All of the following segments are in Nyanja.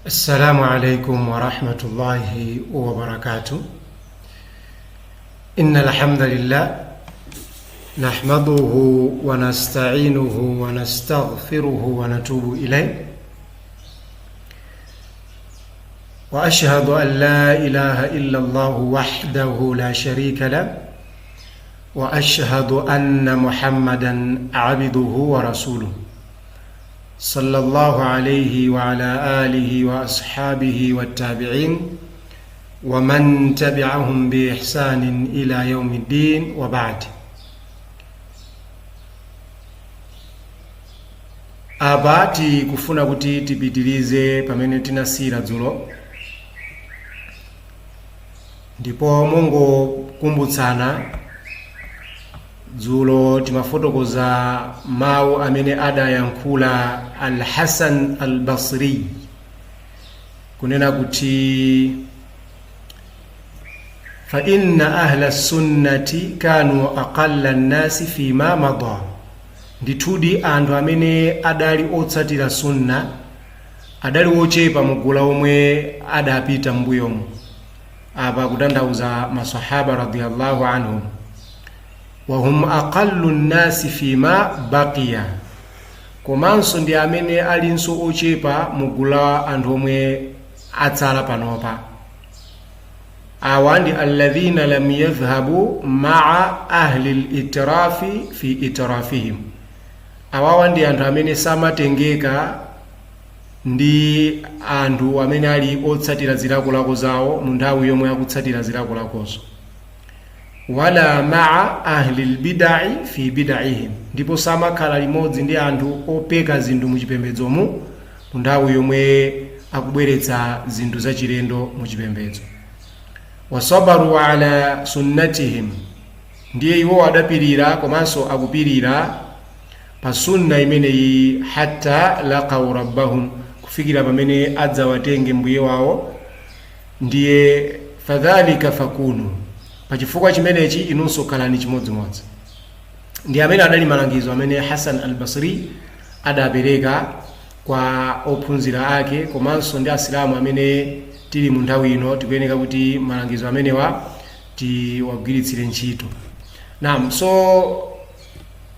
السلام عليكم ورحمة الله وبركاته. إن الحمد لله نحمده ونستعينه ونستغفره ونتوب إليه، وأشهد أن لا إله إلا الله وحده لا شريك له، وأشهد أن محمدا عبده ورسوله صلى الله عليه وعلى آله وأصحابه والتابعين ومن تبعهم بإحسان إلى يوم الدين، وبعد. Apa tikufuna kuti tipitirize pamene tinasiyira dzulo, ndipo mongokumbutsana, dzulo timafotokoza mawu amene adayankhula Al-Hasan Al-Basri kunena kuti fa inna ahla sunnati kanu aqalla nnasi fima mada, ndithudi anthu amene adali otsatira sunna adali ochepa mu gulu omwe adapita m'mbuyomu. Apa kutanthauza masahaba radiyallahu anhum. Wahum aqallu nnasi fima baqiya, komanso ndi amene alinso ochepa mu gulu la anthu omwe atsala panopa. Awa ndi alladhina lam yadhhabu ma'a ahli al-itrafi fi itrafihim, awawa ndi anthu amene samatengeka ndi anthu amene ali otsatira zilakolako zawo mu nthawi yomwe akutsatira zilakolakozo, wala ma'a ahli al-bid'i fi bid'ihim, ndipo samakhala limodzi ndi anthu opeka zinthu mu chipembedzomu mu nthawi yomwe akubweretsa zinthu zachilendo mu chipembedzo. Wasabaru ala sunnatihim, ndiye iwo adapirira komanso akupirira pa sunna imeneyi, hatta laqaw rabbahum, kufikira pamene adzawatenge mbuye wawo. Ndiye fadhalika fakunu, pachifukwa chimenechi inunso khalani chimodzimodzi. Ndi amene adali malangizo amene Hasan al-Basri adapereka kwa ophunzira ake komanso ndi asilamu amene tili mu nthawi ino. Tikuyeneka kuti malangizo amenewa tiwagwiritsire ntchito. Naam, so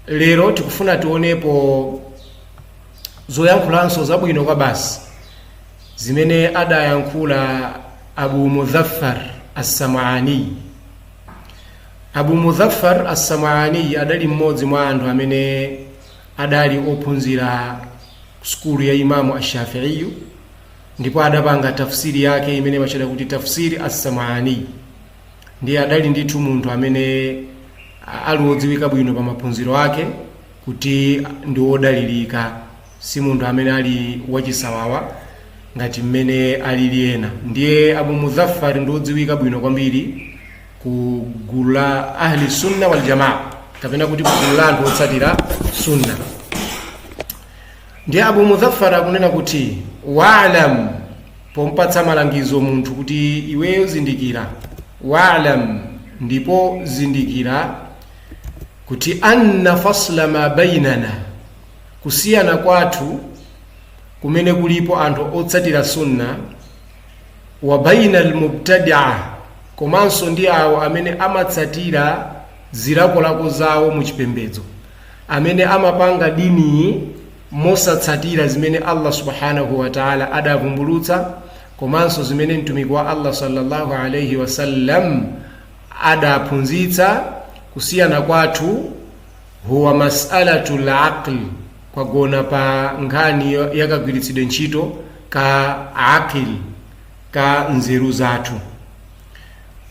lero tikufuna tionepo zoyankhulanso zabwino kwa basi zimene adayankhula Abu Mudhaffar As-Sam'ani. Abu Mudhaffar As-Sam'ani adali mmodzi mwa anthu amene adali ophunzira sukulu ya Imamu Ash-Shafi'i, ndipo adapanga tafsiri yake imene imatchedwa kuti Tafsiri As-Sam'ani. Ndiye adali ndithu munthu amene ali wodziwika bwino pa maphunziro ake kuti ndi wodalirika, si munthu amene ali wachisawawa ngati mmene alili ena. Ndiye Abu Mudhaffar ndi wodziwika bwino kwambiri ku gulu la Ahli Sunna wal Jamaa, kapena kuti ku gulu la anthu otsatira sunna. Ndiye Abu Mudhaffar akunena kuti wa'lam, pompatsa malangizo munthu kuti iweyo zindikira, wa'lam, ndipo zindikira kuti anna fasla ma bainana, kusiyana kwathu kumene kulipo anthu otsatira sunna, wa baina almubtadi'a, komanso ndi awo amene amatsatira zilakolako zawo mu chipembedzo, amene amapanga diniyi mosatsatira zimene Allah subhanahu wa ta'ala adavumbulutsa komanso zimene mtumiki wa Allah sallallahu alayhi wasallam adaphunzitsa. Kusiyana kwathu huwa mas'alatu al-aql, kwagona pa nkhani yakagwiritsidwe ntchito ka aqil, ka nzeru zathu.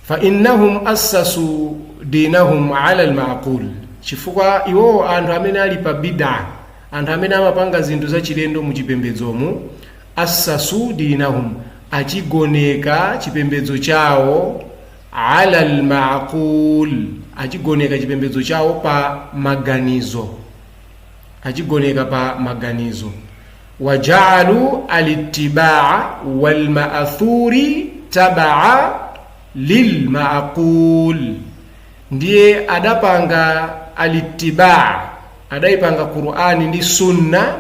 Fa innahum assasu dinahum ala al-ma'qul, chifukwa iwowo anthu amene ali pa bid'a, anthu amene amapanga zinthu zachilendo mu chipembedzomu, assasu dinahum, achigoneka chipembedzo chawo ala al-ma'qul, achigoneka chipembedzo chawo pa maganizo, achigoneka pa maganizo. Waja'alu al-ittibaa wal ma'thuri taba'a lil ma'qul, ndiye adapanga al-ittibaa, adayipanga Qur'ani ndi sunna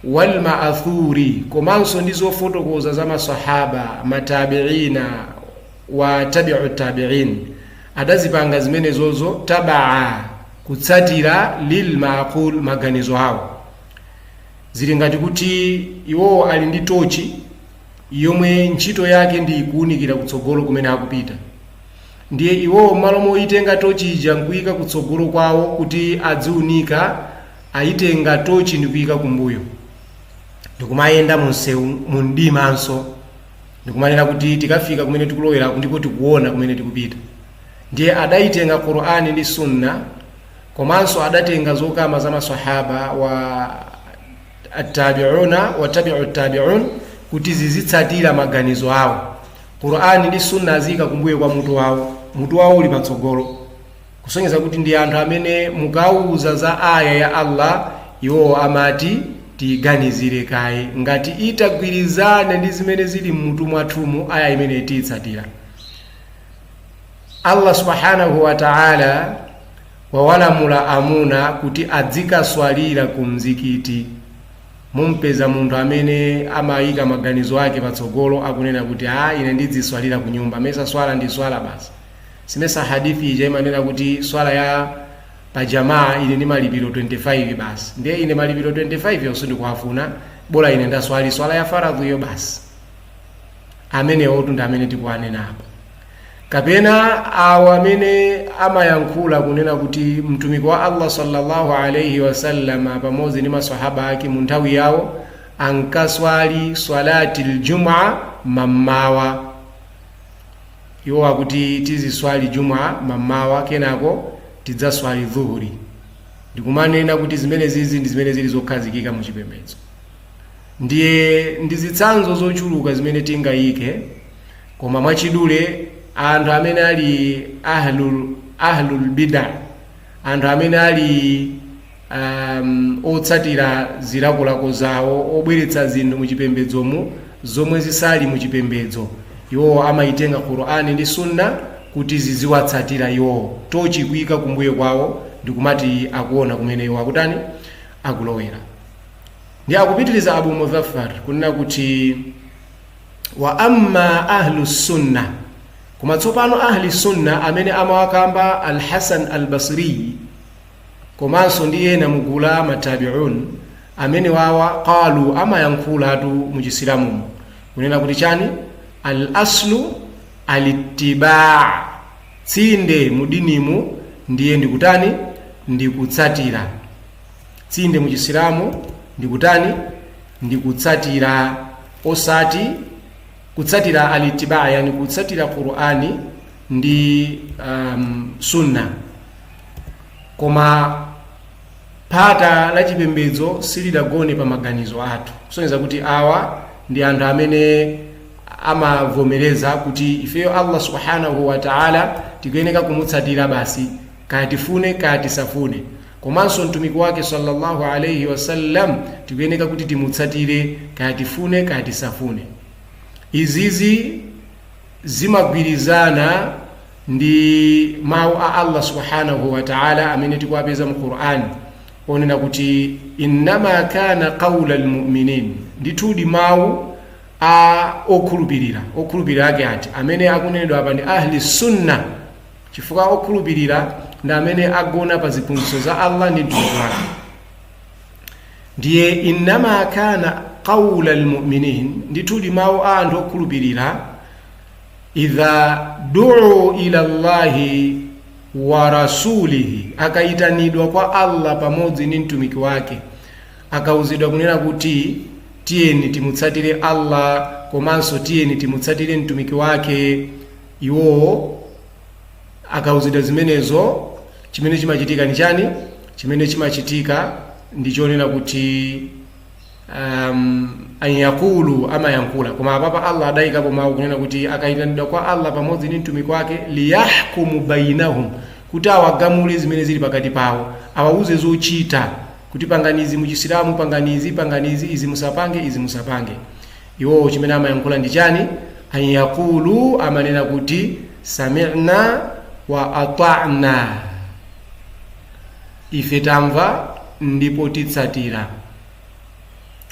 Walmaathuri, komanso ndi zofotokoza za masahaba, matabiina wa tabiu tabiin, adazipanga zimenezozo tabaa, kutsatira lilmaqul, maganizo awo. Zili ngati kuti iwowo ali ndi tochi yomwe ntchito yake ndi kuwunikira kutsogolo kumene akupita. Ndiye iwowo m'malo moyitenga tochi ija nkuyika kutsogolo kwawo kuti adziunika, ayitenga tochi ndikuyika kumbuyo, ndikumayenda munsewu mumdimanso, ndikumanena kuti tikafika kumene tikulowera ndipo tikuona kumene tikupita. Ndiye adayitenga Qur'ani ndi Sunna, komanso adatenga zokamba za masahaba wa attabiuna wa tabiu tabiun kuti zizitsatira maganizo awo. Qur'ani ndi Sunna aziyika kumbuyo kwa mutu wawo, mutu wawo uli patsogolo, kusonyeza kuti ndi anthu amene mukauza za aya ya Allah, iwowo amati tiyiganizire kaye, ngati itagwirizane ndi zimene zili mmutu mwathumu, aya imene tiyitsatira. Allah subhanahu wa ta'ala wawalamula amuna kuti adzikaswalira ku mzikiti. Mumpeza munthu amene amayika maganizo ake patsogolo akunena kuti, "A, ine ndidziswalira ku nyumba, mesa swala ndi swala basi, simesa hadithi ija imanena kuti swala ya pajamaa ili ndi malipiro 25 basi, ndiye ine malipiro 25 yonse ndikuwafuna, bola ine ndaswali swala ya faradhiyo basi." Amenewotu ndi amene tikuwanena apa. Kapena awo amene amayankhula kunena kuti mtumiki wa Allah sallallahu alaihi wasallama pamodzi ndi masahaba ake mu nthawi yawo ankaswali swalati ljuma mammawa. Iwo akuti tiziswali juma mammawa, kenako tidzaswali dhuhuri, ndikumanena kuti zimene zizi ndi zimene zili zokhazikika mu chipembedzo. Ndiye ndi zitsanzo zochuluka zimene tingayike, koma mwachidule, anthu amene ali ahlul bida, anthu amene ali otsatira zilakolako zawo, obweretsa zinthu muchipembedzomu zomwe zisali muchipembedzo, iwowo amayitenga Qur'ani ndi Sunna kuti ziziwatsatira iwowo, tochi kuyika kumbuyo kwawo ndikumati akuona kumene iwo akutani, akulowera. Ndi akupitiriza Abu Mudhaffar kunena kuti, wa amma ahlu sunna, koma tsopano ahli sunna amene amawakamba Alhasan Albasri komanso ndi ena mugulu la matabiun amene wawa, qalu, amayankhulatu muchisilamumo kunena kuti chani? Al aslu alitibaa, tsinde mudinimu ndiye ndikutani? Ndikutsatira. Tsinde muchisilamu ndikutani? Ndikutsatira, osati kutsatira alitibaa, yani kutsatira Qur'ani ndi Sunna. Koma phata la chipembedzo silidagone pa maganizo athu, kusonyeza kuti awa ndi anthu amene amavomereza kuti ifeyo Allah subhanahu wa ta'ala tikuyeneka kumutsatira basi, kaya tifune kaya tisafune, komanso mtumiki wake sallallahu alaihi wasallam tikuyeneka kuti timutsatire, kaya tifune kaya tisafune. Izizi zimagwirizana ndi mawu a Allah subhanahu wa ta'ala amene tikuwapeza mu Qur'an onena kuti, innama kana qaula lmuminin, ndithudi mawu a okhulupirira. Okhulupirira ake ati? Amene akunenedwa apa ndi ahli sunna, chifukwa okhulupirira ndi amene agona pa ziphunzitso za Allah ndi mtumiki wake. Ndiye innama kana qaula lmuminin, ndithudi mawu a anthu okhulupirira, idha duu ila llahi wa rasulihi, akayitanidwa kwa Allah pamodzi ndi mtumiki wake, akauzidwa kunena kuti tiyeni timutsatire Allah komanso tiyeni timutsatire mtumiki wake, iwowo akauzidwa zimenezo, chimene chimachitika ni chani? Chimene chimachitika ndi chonena kuti an yaqulu, amayankhula. Koma apapa Allah adayikapo mawu kunena kuti akayitanidwa kwa Allah pamodzi ndi mtumiki wake, liyahkumu bainahum, kuti awagamule zimene zili pakati pawo, awauze zochita kuti panganizi muchisilamu, panganizi, panganizi, izi musapange, izi musapange. Iwowo chimene amayankhula ndi chani? An yaqulu, amanena kuti sami'na wa ata'na, ife tamva ndipo titsatira.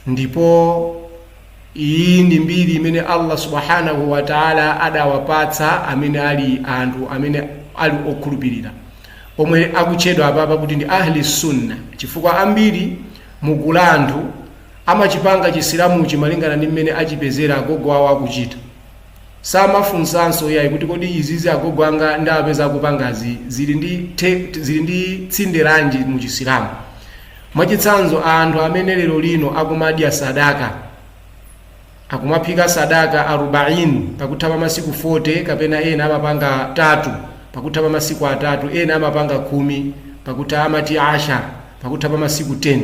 Ndipo iyi ndi mbiri imene Allah subhanahu wa taala adawapatsa amene ali anthu amene ali okhulupirira, omwe akutchedwa apapa kuti ndi ahli sunna, chifukwa ambiri mugulu anthu amachipanga chisilamuchi malingana ndi mmene achipezera agogo awo akuchita. Samafunsanso iyayi kuti kodi izizi agogo anga ndawapeza akupangazi zili ndi tsinde lanji mu chisilamu. Mwachitsanzo, anthu amene lero lino akumadya sadaka, akumaphika sadaka 40 pakutha pa masiku 40, kapena ena amapanga 3 pakutha pa masiku 3, ena amapanga 10 pakutha, amati ashar, pakutha pa masiku 10,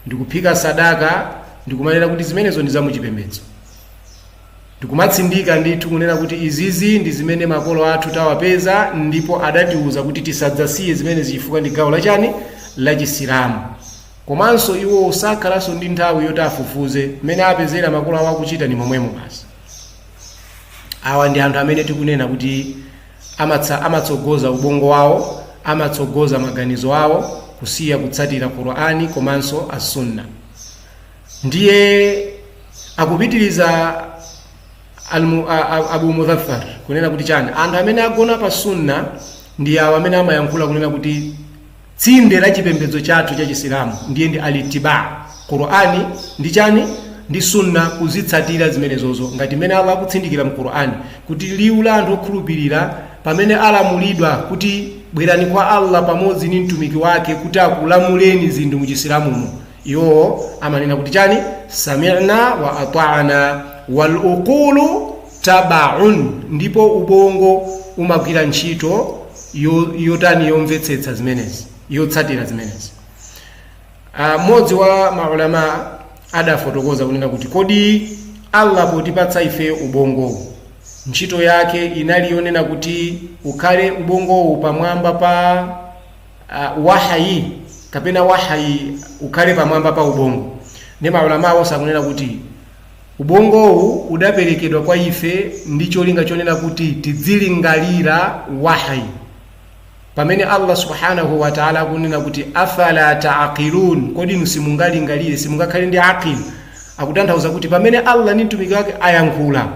ndikuphika sadaka ndikumanena kuti zimenezo ndi zamuchipembedzo, ndikumatsindika ndithu kunena kuti izizi ndi zimene makolo athu tawapeza ndipo adatiuza kuti tisadzasiye zimene chifukwa ndi gawo lachani, la chisilamu. Komanso iwo sakhalanso ndi nthawi yoti afufuze mmene apezera makolo awo akuchita, ni momwemo basi. Awa ndi anthu amene tikunena kuti amatsogoza ubongo wawo, amatsogoza maganizo awo kusiya kutsatira Qur'ani komanso as-sunna. Ndiye akupitiriza Abu Mudhaffar kunena kuti chani? Anthu amene agona pa sunna ndi awo amene amayankhula kunena kuti tsinde la chipembedzo chathu cha chisilamu ndiye ndi alitiba, Qur'ani ndi chani, ndi sunna, kuzitsatira zimenezozo ngati mmene Allah akutsindikira mu Qur'ani kuti liwu la anthu okhulupirira pamene alamulidwa kuti bwerani kwa Allah pamodzi ndi mtumiki wake kuti akulamuleni zinthu mu chisilamumo, iwowo amanena kuti chani? Sami'na wa ata'na wal uqulu tabaun. Ndipo ubongo umagwira ntchito yotani? Yomvetsetsa zimenezi, yotsatira zimenezi. Mmodzi wa maulama adafotokoza kunena kuti kodi Allah potipatsa ife ubongowu, ntchito yake inali yonena kuti ukhale ubongowu pamwamba pa wahayi, kapena wahayi ukhale pamwamba pa ubongo? Ndi maulama onse akunena kuti ubongowu udaperekedwa kwa ife ndi cholinga chonena kuti tidzilingalira wahayi. Pamene Allah subhanahu wa ta'ala akunena kuti afala ta'qilun, kodi inu simungalingalire, simungakhale ndi aqil? Akutanthauza kuti pamene Allah ndi mtumiki wake ayankhula,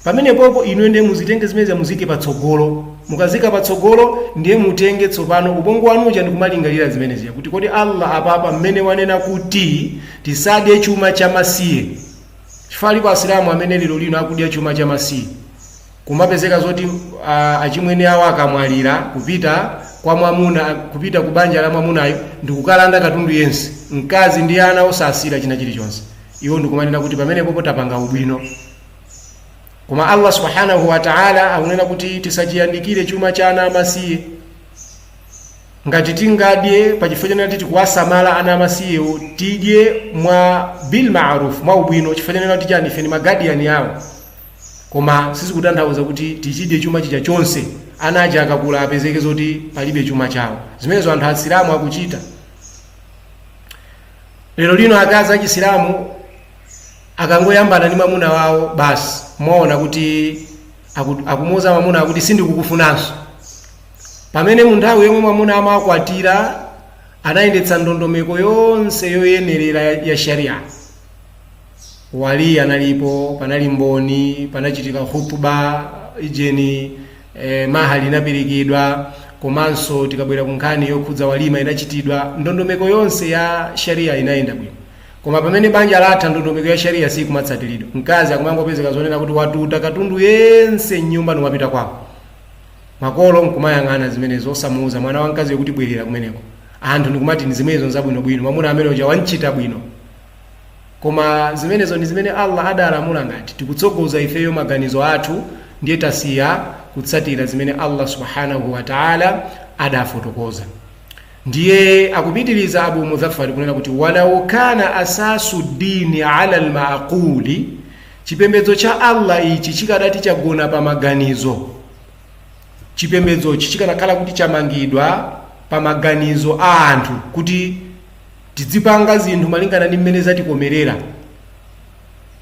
pamene popo inu ndiye muzitenge zimene muzike patsogolo. Mukazika patsogolo, ndiye mutenge tsopano ubongo wanuja ndikumalingalira zimenezi kuti kodi Allah apapa mmene wanena kuti tisadye chuma cha masiye, chifukwa alipo asilamu amene lero lino akudya chuma cha masiye, kumapezeka zoti achimwene awo akamwalira, kupita kwa mwamuna, kupita ku banja la mwamunayo ndikukalanda katundu yense, mkazi ndi ana osasira china chilichonse. Iwo ndikumanena kuti pamenepopo tapanga ubwino. Koma Allah subhanahu wa ta'ala akunena kuti tisachiyandikire chuma cha ana amasiye. Ngati tingadye pachifukwa chonena kuti tikuwasamala ana amasiyewo, tidye mwa bil ma'ruf, mwa ubwino, chifukwa chonena kuti chani? Ife ni magadiyani awo. Koma sizikutanthauza kuti tichidye chuma chija chonse, ana aja akakula apezeke zoti palibe chuma chawo. Zimenezo anthu asilamu akuchita lero lino. Akazi achisilamu akangoyambana ndi mwamuna wawo basi, mwaona kuti akumuuza mwamuna akuti sindikukufunanso, pamene mu nthawi yomwe mwamuna amakwatira anayendetsa ndondomeko yonse yoyenerera ya sharia. Wali analipo, panali mboni, panachitika khutuba ijeni, mahali inaperekedwa, komanso tikabwera ku nkhani yokhudza walima inachitidwa, ndondomeko yonse ya sharia inayenda bwino. Koma pamene banja latha, ndondomeko ya sharia sikumatsatiridwa. Mkazi akumangopezeka zonena kuti watuta katundu yense mnyumba niwapita kwawo. Makolo nkumayang'ana zimenezo, osamuuza mwana wamkazi yokuti bwerera kumeneko. Anthu ndikumati ni zimenezo nzabwinobwino, mwamuna amene uja wanchita bwino. Koma zimenezo ndi zimene Allah adalamula? Ngati tikutsogoza ifeyo maganizo athu, ndiye tasiya kutsatira zimene Allah subhanahu wa ta'ala adafotokoza. Ndiye akupitiriza Abu Mudhaffar kunena kuti walau kana asasu dini ala almaquli, chipembedzo cha Allah ichi chikadati chagona pa maganizo, chipembedzochi chikanakhala kuti chamangidwa pa maganizo a anthu kuti tidzipanga zinthu malingana ndi mmene zatikomerera,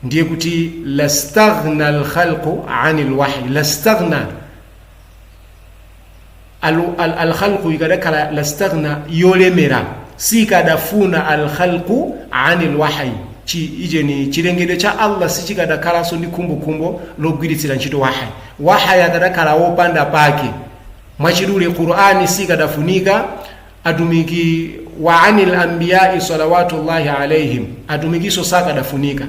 ndiye kuti lastaghna alkhalqu ani lwahyi. Lastaghna alkhalqu, ikadakhala lastaghna yolemera, sikadafuna alkhalqu ani lwahyi. Icheni chilengedwe cha Allah sichikadakhalanso ndi khumbokhumbo logwiritsira ntchito wahayi. Wahayi akadakhala wopanda pake. Mwachidule, Qur'ani sikadafunika, atumiki wa anil anbiyai salawatullahi alaihim, atumikiso sakadafunika.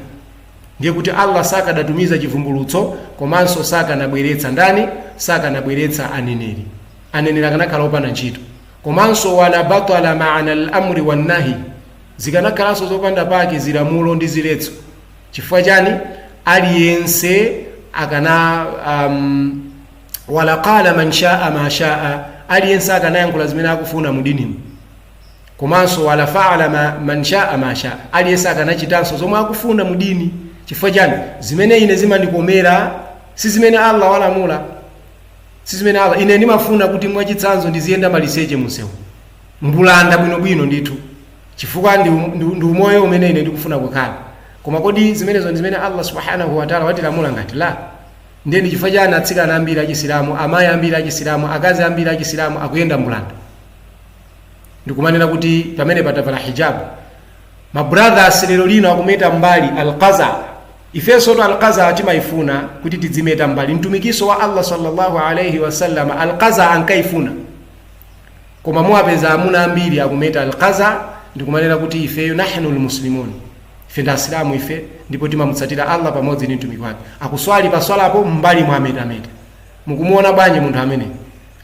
Ndiye kuti Allah sakadatumiza chivumbulutso, komanso sakanabweretsa ndani? Sakanabweretsa aneneri. Aneneri akanakhala opanda ntchito. Komanso wala batala maana al-amri wannahi, zikanakhalanso zopanda pake zilamulo ndi ziletso. Chifukwa chani? Aliyense akana wala qala man shaa ma shaa, aliyense akanayankhula zimene akufuna mudinimu. Komanso wala faala man shaa ma shaa, aliyense akanachitanso zomwe akufuna mudini. Chifukwa chani? Zimene ine zimandikomera si zimene Allah walamula, si zimene Allah. Ine ndimafuna kuti, mwachitsanzo, ndiziyenda maliseche munsewu, mbulanda bwinobwino ndithu, chifukwa ndi umoyo umene ine ndikufuna kukhala. Koma kodi zimenezo ndi zimene Allah subhanahu wa ta'ala watilamula? Ngati la, ndiye ndi chifukwa chani atsikana ambiri achisilamu, amayi ambiri achisilamu, akazi ambiri achisilamu akuyenda mbulanda ndikumanena kuti pamene patavala hijabu? Ma brothers lero lino akumeta mbali, alqaza. Ifenso to alqaza timayifuna kuti tidzimeta mbali. Mtumikiso wa Allah sallallahu alaihi wasallam alqaza ankaifuna, koma muwapeza amuna ambiri akumeta alqaza ndikumanena kuti ifeyo nahnu lmuslimun, ife ndi asilamu ife, ndipo timamutsatira Allah pamodzi ndi mtumiki wake. Akuswali, paswalapo mbali mwa ametameta. Mukumuona bwanji munthu amene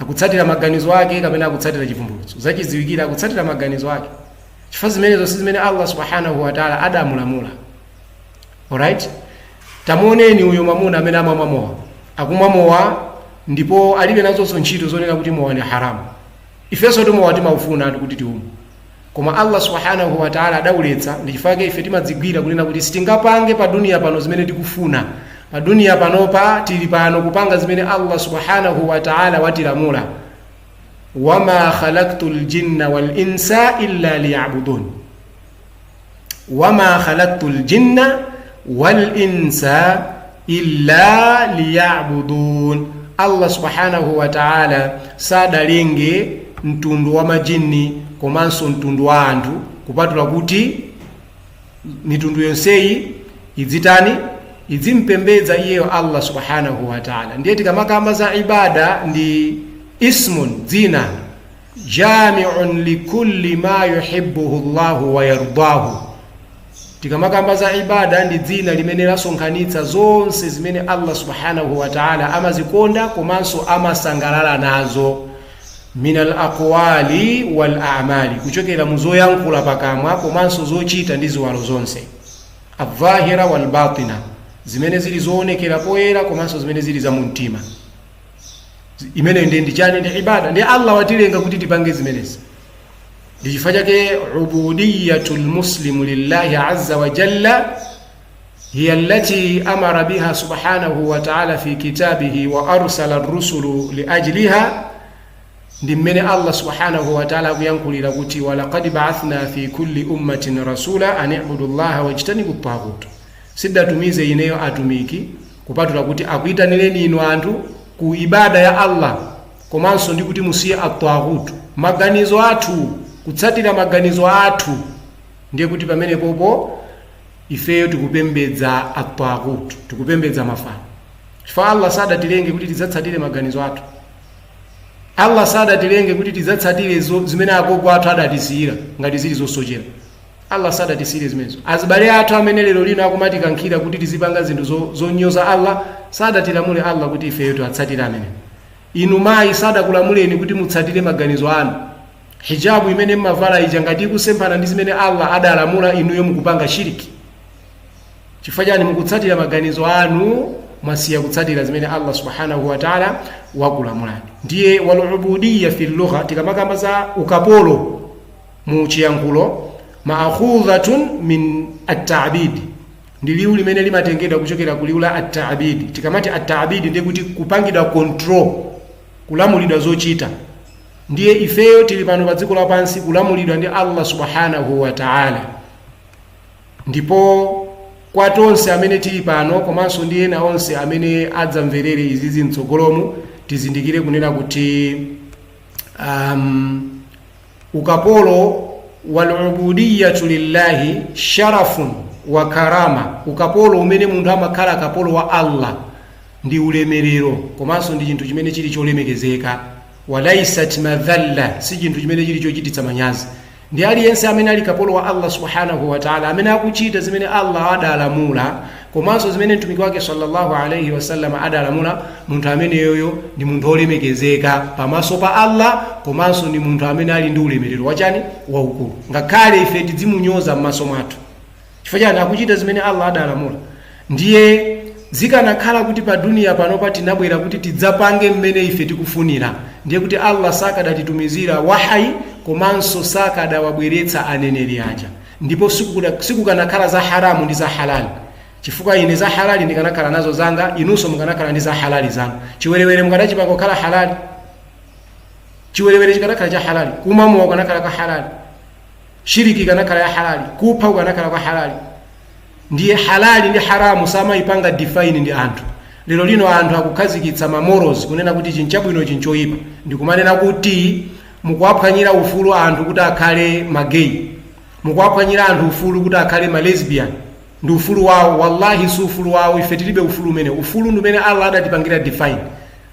akutsatira maganizo ake kapena akutsatira chivumbulutso? Zachidziwikira akutsatira maganizo ake, chifukwa zimenezo si zimene Allah subhanahu wa ta'ala adamulamula. Alright, tamuoneni uyo mwamuna amene amamwa mowa. Akumwa mowa ndipo alibe nazonso ntchito zonena kuti mowa ni haramu. Ifenso timowa timaufuna ati kuti tiumwe, koma Allah subhanahu wa ta'ala adauletsa. Ndi chifukwa ife timadzigwira kunena kuti sitingapange pa duniya pano zimene tikufuna. Pa duniya panopa tili pano kupanga zimene Allah subhanahu wa ta'ala watilamula. Wama khalaqtu ljinna wal insa illa liyabudun, wama khalaqtu ljinna wal insa illa liyabudun. Allah subhanahu wa ta'ala sadalenge mtundu wa majini komanso mtundu wa anthu kupatula kuti mitundu yonseyi idzitani? Idzimpembedza iyeyo Allah subhanahu wa ta'ala. Ndiye tikamakamba za ibada, ndi ismun, dzina, jamiun likulli ma yuhibbuhu llahu wa yardahu. Tikamakamba za ibada, ndi dzina limene lasonkhanitsa zonse zimene Allah subhanahu wa ta'ala amazikonda komanso amasangalala nazo, min al aqwali wal a'mali, kuchokera mu zoyankhula pakamwa komanso zochita ndi ziwalo zonse, adhahira wal batina, zimene zili zoonekera poyera komanso zimene zili za mumtima. Imeneyo ndiye ndi chani? Ndi ibada. Ndi Allah watilenga kuti tipange zimenezi. Ndi chifukwa chake ubudiyatu lmuslimu lillahi azza wa jalla hiya allati amara biha subhanahu wa ta'ala fi kitabihi wa arsala rusulu liajliha. Ndi mmene Allah subhanahu wa ta'ala akuyankhulira kuti walaqad ba'athna fi kulli ummatin rasula an ibudu llaha wajtanibu taghut. Sidatumize ineyo atumiki kupatula kuti akuyitanireni inu anthu ku ibada ya Allah, komanso ndi kuti musiye at-taghut, maganizo athu, kutsatira maganizo athu. Ndiye kuti pamenepopo ifeyo tikupembedza at-taghut, tikupembedza mafano, chifukwa Allah sadatilenge kuti tidzatsatire maganizo athu. Allah sadatilenge kuti tidzatsatire zimene agogo athu adatisiyira ngati zili zosochera. Allah sadatisiyire zimenezo. Azibale athu amene lero lino akumatikankhira kuti tizipanga zinthu zonyoza Allah, sadatilamule Allah kuti ifeyo tiwatsatire amene. Inu mayi, sadakulamuleni kuti mutsatire maganizo anu. Hijabu imene mmavala ija, ngati ikusemphana ndi zimene Allah adalamula, inuyo mukupanga shiriki. Chifukwa chani? Mukutsatira maganizo anu, mwasiya kutsatira zimene Allah subhanahu wa ta'ala wakulamulani. Ndiye walubudiya fi lugha, tikamakamba za ukapolo mu chiyankhulo, maakhudhatun min at-ta'bid, ndi liwu limene limatengedwa kuchokera ku liwu la at-ta'bid. Tikamati at-ta'bid, ndiye kuti kupangidwa control, kulamulidwa zochita. Ndiye ifeyo tili pano pa dziko lapansi kulamulidwa ndi Allah subhanahu wa ta'ala. Ndipo kwa tonse amene tili pano komanso ndi ena onse amene adzamverere izizi mtsogolomu, tizindikire kunena kuti ukapolo walubudiyatu lillahi sharafun. Wa karama, ukapolo umene munthu amakhala kapolo wa Allah ndi ulemerero komanso ndi chinthu chimene chili cholemekezeka. Walaisat madhalla, si chinthu chimene chili chochititsa manyazi. Ndi aliyense amene ali kapolo wa Allah subhanahu wa ta'ala, amene akuchita zimene Allah adalamula komanso zimene mtumiki wake sallallahu alaihi wasallam adalamula, munthu ameneyoyo ndi munthu olemekezeka pamaso pa Allah komanso ndi munthu amene ali ndi ulemerero wachani? Waukulu, ngakhale ife tidzimunyoza m'maso mwathu. Chifukwa chani? Akuchita zimene Allah adalamula. Ndiye zikanakhala kuti pa duniya panopa tinabwera kuti tidzapange mmene ife tikufunira, ndiye kuti Allah sakadatitumizira wahayi komanso sakadawabweretsa aneneri aja, ndipo sikukanakhala za haramu ndi za halali, chifukwa ine za halali ndikanakhala nazo zanga, inunso mukanakhala ndi za halali zanu. Chiwerewere mukanachipanga kukhala halali, chiwerewere chikanakhala cha halali, kumwa mowa kukanakhala kwa halali, shiriki ikanakhala ya halali, kupha kukanakhala kwa halali. Ndiye halali ndi haramu samayipanga define ndi anthu. Lero lino anthu akukhazikitsa ma morals, kunena kuti chinchabwino, chinchoyipa, ndikumanena kuti mukuwaphwanyira ufulu anthu kuti akhale ma gay, mukuwaphwanyira anthu ufulu kuti akhale ma lesbian, ndi ufulu wawo. Wallahi, si ufulu wawo, ife tilibe ufulu umene. Ufulu ndi umene Allah adatipangira define.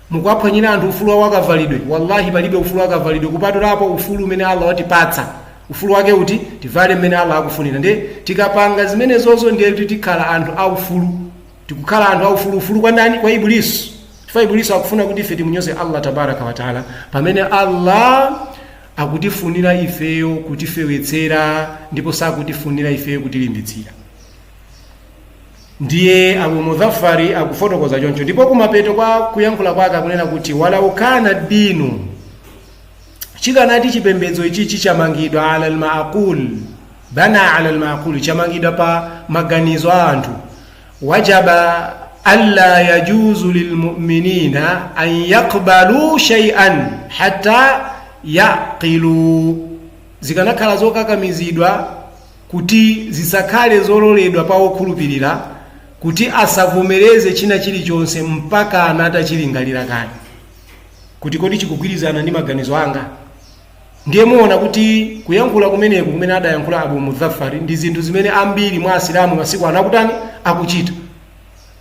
Mukuwaphwanyira anthu ufulu wawo akavalidwe. Wallahi, palibe ufulu akavalidwe kupatulapo ufulu umene Allah watipatsa. Ufulu wake uti? Tivale mmene Allah akufunira. Ndiye tikapanga zimenezozo, ndiye kuti tikhala anthu aufulu, tikukhala anthu aufulu. Ufulu kwa ndani? Kwa Ibulisu, chifukwa Ibulisu akufuna kuti ife timunyoze Allah tabaraka wa taala, pamene Allah akutifunira ifeyo kutifewetsera ndipo sakutifunira ifeyo kutilimbitsira. Ndiye Abu Mudhafari akufotokoza choncho, ndipo kumapeto kwa kuyankhula kwake akunena kuti walau kana dinu, chikanati chipembedzo ichichi chamangidwa ala almaqul, bana ala almaqul, chamangidwa pa maganizo a anthu, wajaba alla yajuzu lilmuminina an yaqbalu shay'an hatta yaqilu, zikanakhala zokakamizidwa kuti zisakhale zololedwa pa okhulupirira kuti asavomereze china chilichonse mpaka atachilingalira kale kuti kodi chikugwirizana ndi maganizo anga. Ndiye muona kuti kuyankhula kumeneku kumene adayankhula Abu Mudhafari ndi zinthu zimene ambiri mwa Asilamu masiku ano akutani? Akuchita.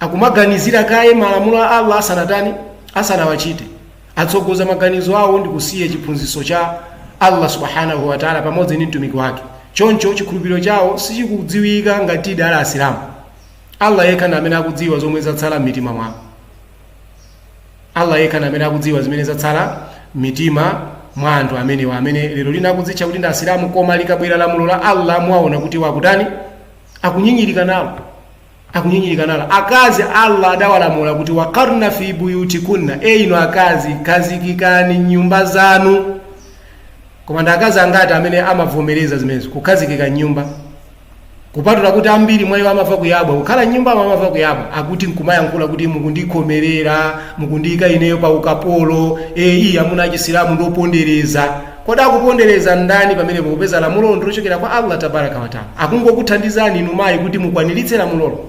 Akumaganizira kaye malamulo a Allah asanatani? Asanawachite. Atsogoza maganizo awo ndi kusiya chiphunzitso cha Allah subhanahu wa ta'ala pamodzi ndi mtumiki wake. Choncho chikhulupiriro chawo sichikudziwika ngati ali Asilamu. Allah yekha ndi amene akudziwa zomwe zatsala m'mitima mwawo. Allah yekha ndi amene akudziwa zimene zatsala m'mitima mwa anthu amenewa amene lero lino akudzitcha kuti ndi Asilamu, koma likabwera lamulo la Allah mwaona kuti wakutani? Akunyinyirika nalo, akunyinyirika nalo. Akazi Allah adawalamula kuti waqarna fi buyutikunna, e inu akazi, khazikikani nyumba zanu. Koma ndi akazi angati amene amavomereza zimenezo, kukhazikika nyumba? Kupatula kuti ambiri mwa iwo amava kuyabwa, kukhala nyumba amava kuyabwa, akuti nkumayankhula kuti mukundikhomerera, mukundiyika ineyo pa ukapolo, e iyi amuna achisilamu ndopondereza. Kodi akupondereza ndani pamenepo, popeza lamulo ndilochokera kwa Allah tabaraka wa taala? Akungokuthandizani inu mayi kuti mukwaniritse lamulolo.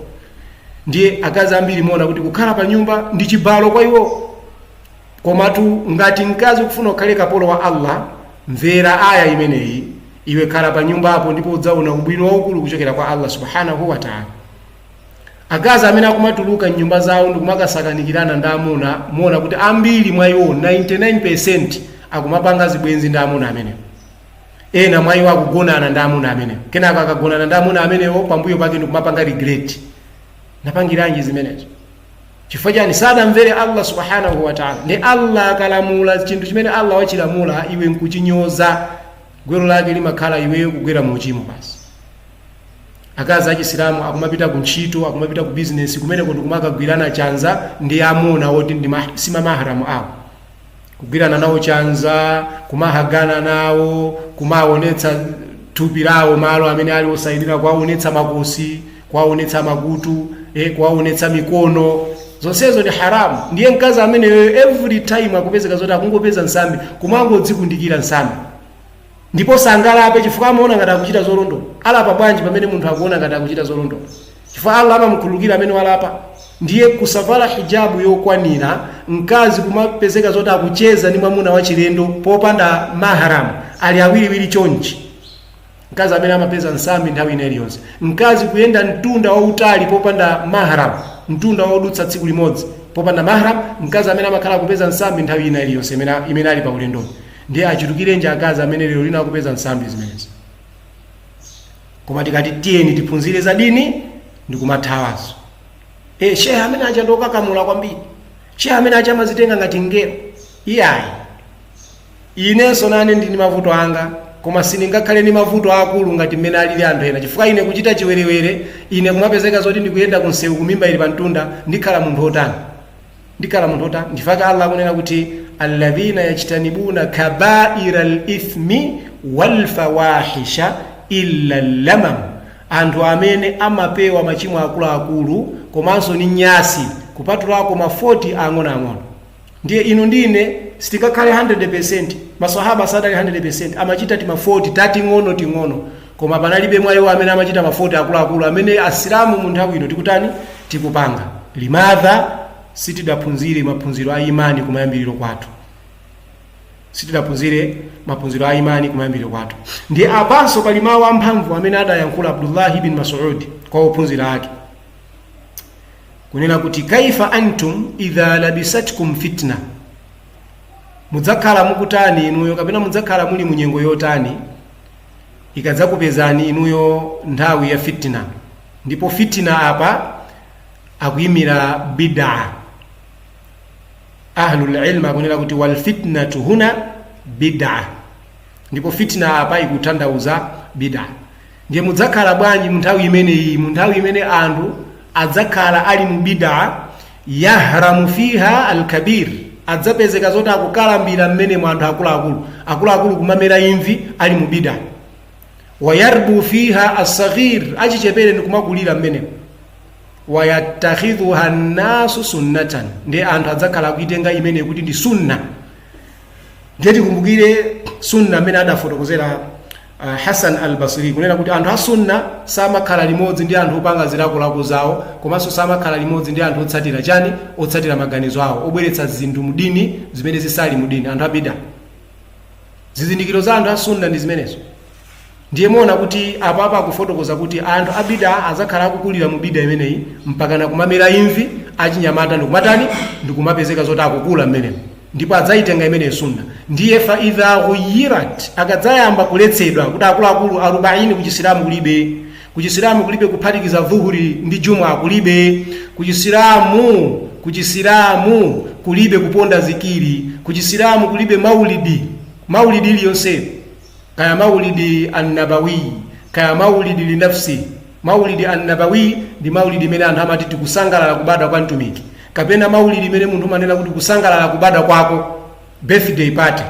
Ndiye akazi ambiri muona kuti kukhala pa nyumba ndi chibalo kwa iwo. Komatu ngati mkazi ukufuna ukhale kapolo wa Allah, mvera aya imeneyi, iwe khala pa nyumbapo ndipo udzaona ubwino waukulu kuchokera kwa Allah subhanahu wa taala. Akazi amene akumatuluka mnyumba zawo ndikumakasakanikirana ndi amuna, muona kuti ambiri mwa iwo, 99%, akumapanga zibwenzi ndi amuna amenewo. Ena mwa iwo akugonana ndi amuna amenewo. Kenako akagonana ndi amuna amenewo, pambuyo pake ndikumapanga regret, napangiranji zimenezo? Chifukwa chani? Sadamvere Allah subhanahu wa taala. Ndi Allah akalamula chinthu chimene Allah wachilamula, iwe nkuchinyoza, gwero lake limakhala iweyo kugwera mu uchimo basi. Akazi achisilamu akumapita ku ntchito, akumapita ku bizinesi, kumeneko ndikumakagwirana chanza ndi amuna oti ndi si mamaharamu awo, kugwirana nawo chanza, kumahagana nawo, kumaonetsa thupi lawo malo amene ali osayenera kuwaonetsa, makosi, kuwaonetsa makutu, kuwaonetsa mikono, zonsezo ndi haramu. Ndiye mkazi ameneyo every time akupezeka zoti akungopeza nsambi, kumangodzikundikira nsambi, ndipo sangalape chifukwa amaona ngati akuchita zolondola. Alapa bwanji pamene munthu akuona ngati akuchita zolondola? Chifukwa Allah amamukhululukira amene walapa. Ndiye kusavala hijabu yokwanira, mkazi kumapezeka zoti akucheza ndi mwamuna wachilendo popanda maharamu, ali awiriwiri chonchi. Mkazi amene amapeza nsambi nthawi ina iliyonse, mkazi kuyenda mtunda wautali popanda mahram, mtunda wodutsa tsiku limodzi popanda mahram, mkazi amene amakhala kupeza nsambi nthawi ina iliyonse imene ali pa ulendoni, ndiye achitukirenji akazi amene lero lino akupeza nsambi zimenezi? Koma tikati tiyeni tiphunzire za dini, ndikumathawazo. Shehe amene acha ndiokakamula kwambiri, shehe amene acha amazitenga ngati ngelo. Iyayi, inenso nane ndini mavuto anga, koma sindingakhale ndi mavuto akulu ngati mmene alili anthu ena, chifukwa ine kuchita chiwerewere, ine kumapezeka zoti ndikuyenda kunsewu kumimba ili pamtunda, ndikhala munthu otani? Ndikhala munthu otani? Ndifaka Allah akunena kuti alladhina yajtanibuna kabaira lithmi walfawahisha illa lamam, anthu amene amapewa machimo akuluakulu komanso ni nyasi, kupatulako ma 40 ang'onoang'ono. Ndiye inu ndine sitingakhale 100%. Masahaba sadali 100%, amachita tima 40 tating'ono ting'ono, koma panalibe mwa iwo amene amachita ma 40 akuluakulu amene asilamu mu nthawi ino tikutani? Tikupanga. Limadha? Sitidaphunzire maphunziro a imani kumayambiriro kwathu, sitidaphunzire maphunziro a imani kumayambiriro kwathu. Ndiye apanso pali mawu amphamvu amene adayankhula Abdullahi bin Mas'ud kwa ophunzira ake, kunena kuti kaifa antum idha labisatkum fitna, mudzakhala mukutani inuyo, kapena mudzakhala muli munyengo yotani ikadzakupezani inuyo nthawi ya fitna? Ndipo fitna apa akuyimira bid'a. Ahlul ilm akunena kuti wal fitnatu huna bid'a, ndipo fitna apa ikutanthauza bid'a. Ndiye mudzakhala bwanji mu nthawi imeneyi, mu nthawi imene anthu adzakhala ali mu bid'a? Yahramu fiha alkabir, adzapezeka zoti akukalambira mmenemo anthu akuluakulu, akuluakulu kumamera imvi ali mu bid'a. Wayarbu fiha assaghir, achichepere ndikumakulira mmenemo. Wayattakhidhuha nnasu sunnatan, ndiye anthu adzakhala akuitenga imene kuti ndi sunna. Ndiye tikumbukire sunna amene adafotokozera Hasan al-Basri, kunena kuti anthu a sunna samakhala limodzi ndi anthu opanga zilakolako zawo, komanso samakhala limodzi ndi anthu otsatira chani? Otsatira maganizo awo, obweretsa zinthu mudini zimene zisali mudini, anthu abida. Zizindikiro za anthu a sunna ndi zimenezo. Ndiye muona kuti apapa akufotokoza kuti anthu abida azakhala akukulira mu bida imeneyi mpakana kumamera imvi achinyamata ndikumatani? Ndikumapezeka zoti akukula mmenemo, ndipo adzayitenga imeneyi sunna. Ndiye fa idha ghuyirat, akadzayamba kuletsedwa kuti akuluakulu arobaini kuchisilamu kulibe, kuchisilamu kulibe kuphatikiza dhuhuri ndi juma kulibe, kuchisilamu kulibe kuponda zikiri, kuchisilamu kulibe maulidi, maulidi iliyonse, kaya maulidi annabawi, kaya maulidi linafsi. Maulidi annabawi ndi maulidi imene anthu amati tikusangalala kubadwa kwa mtumiki, kapena maulidi imene munthu umanena kuti kusangalala kubadwa kwako, birthday party.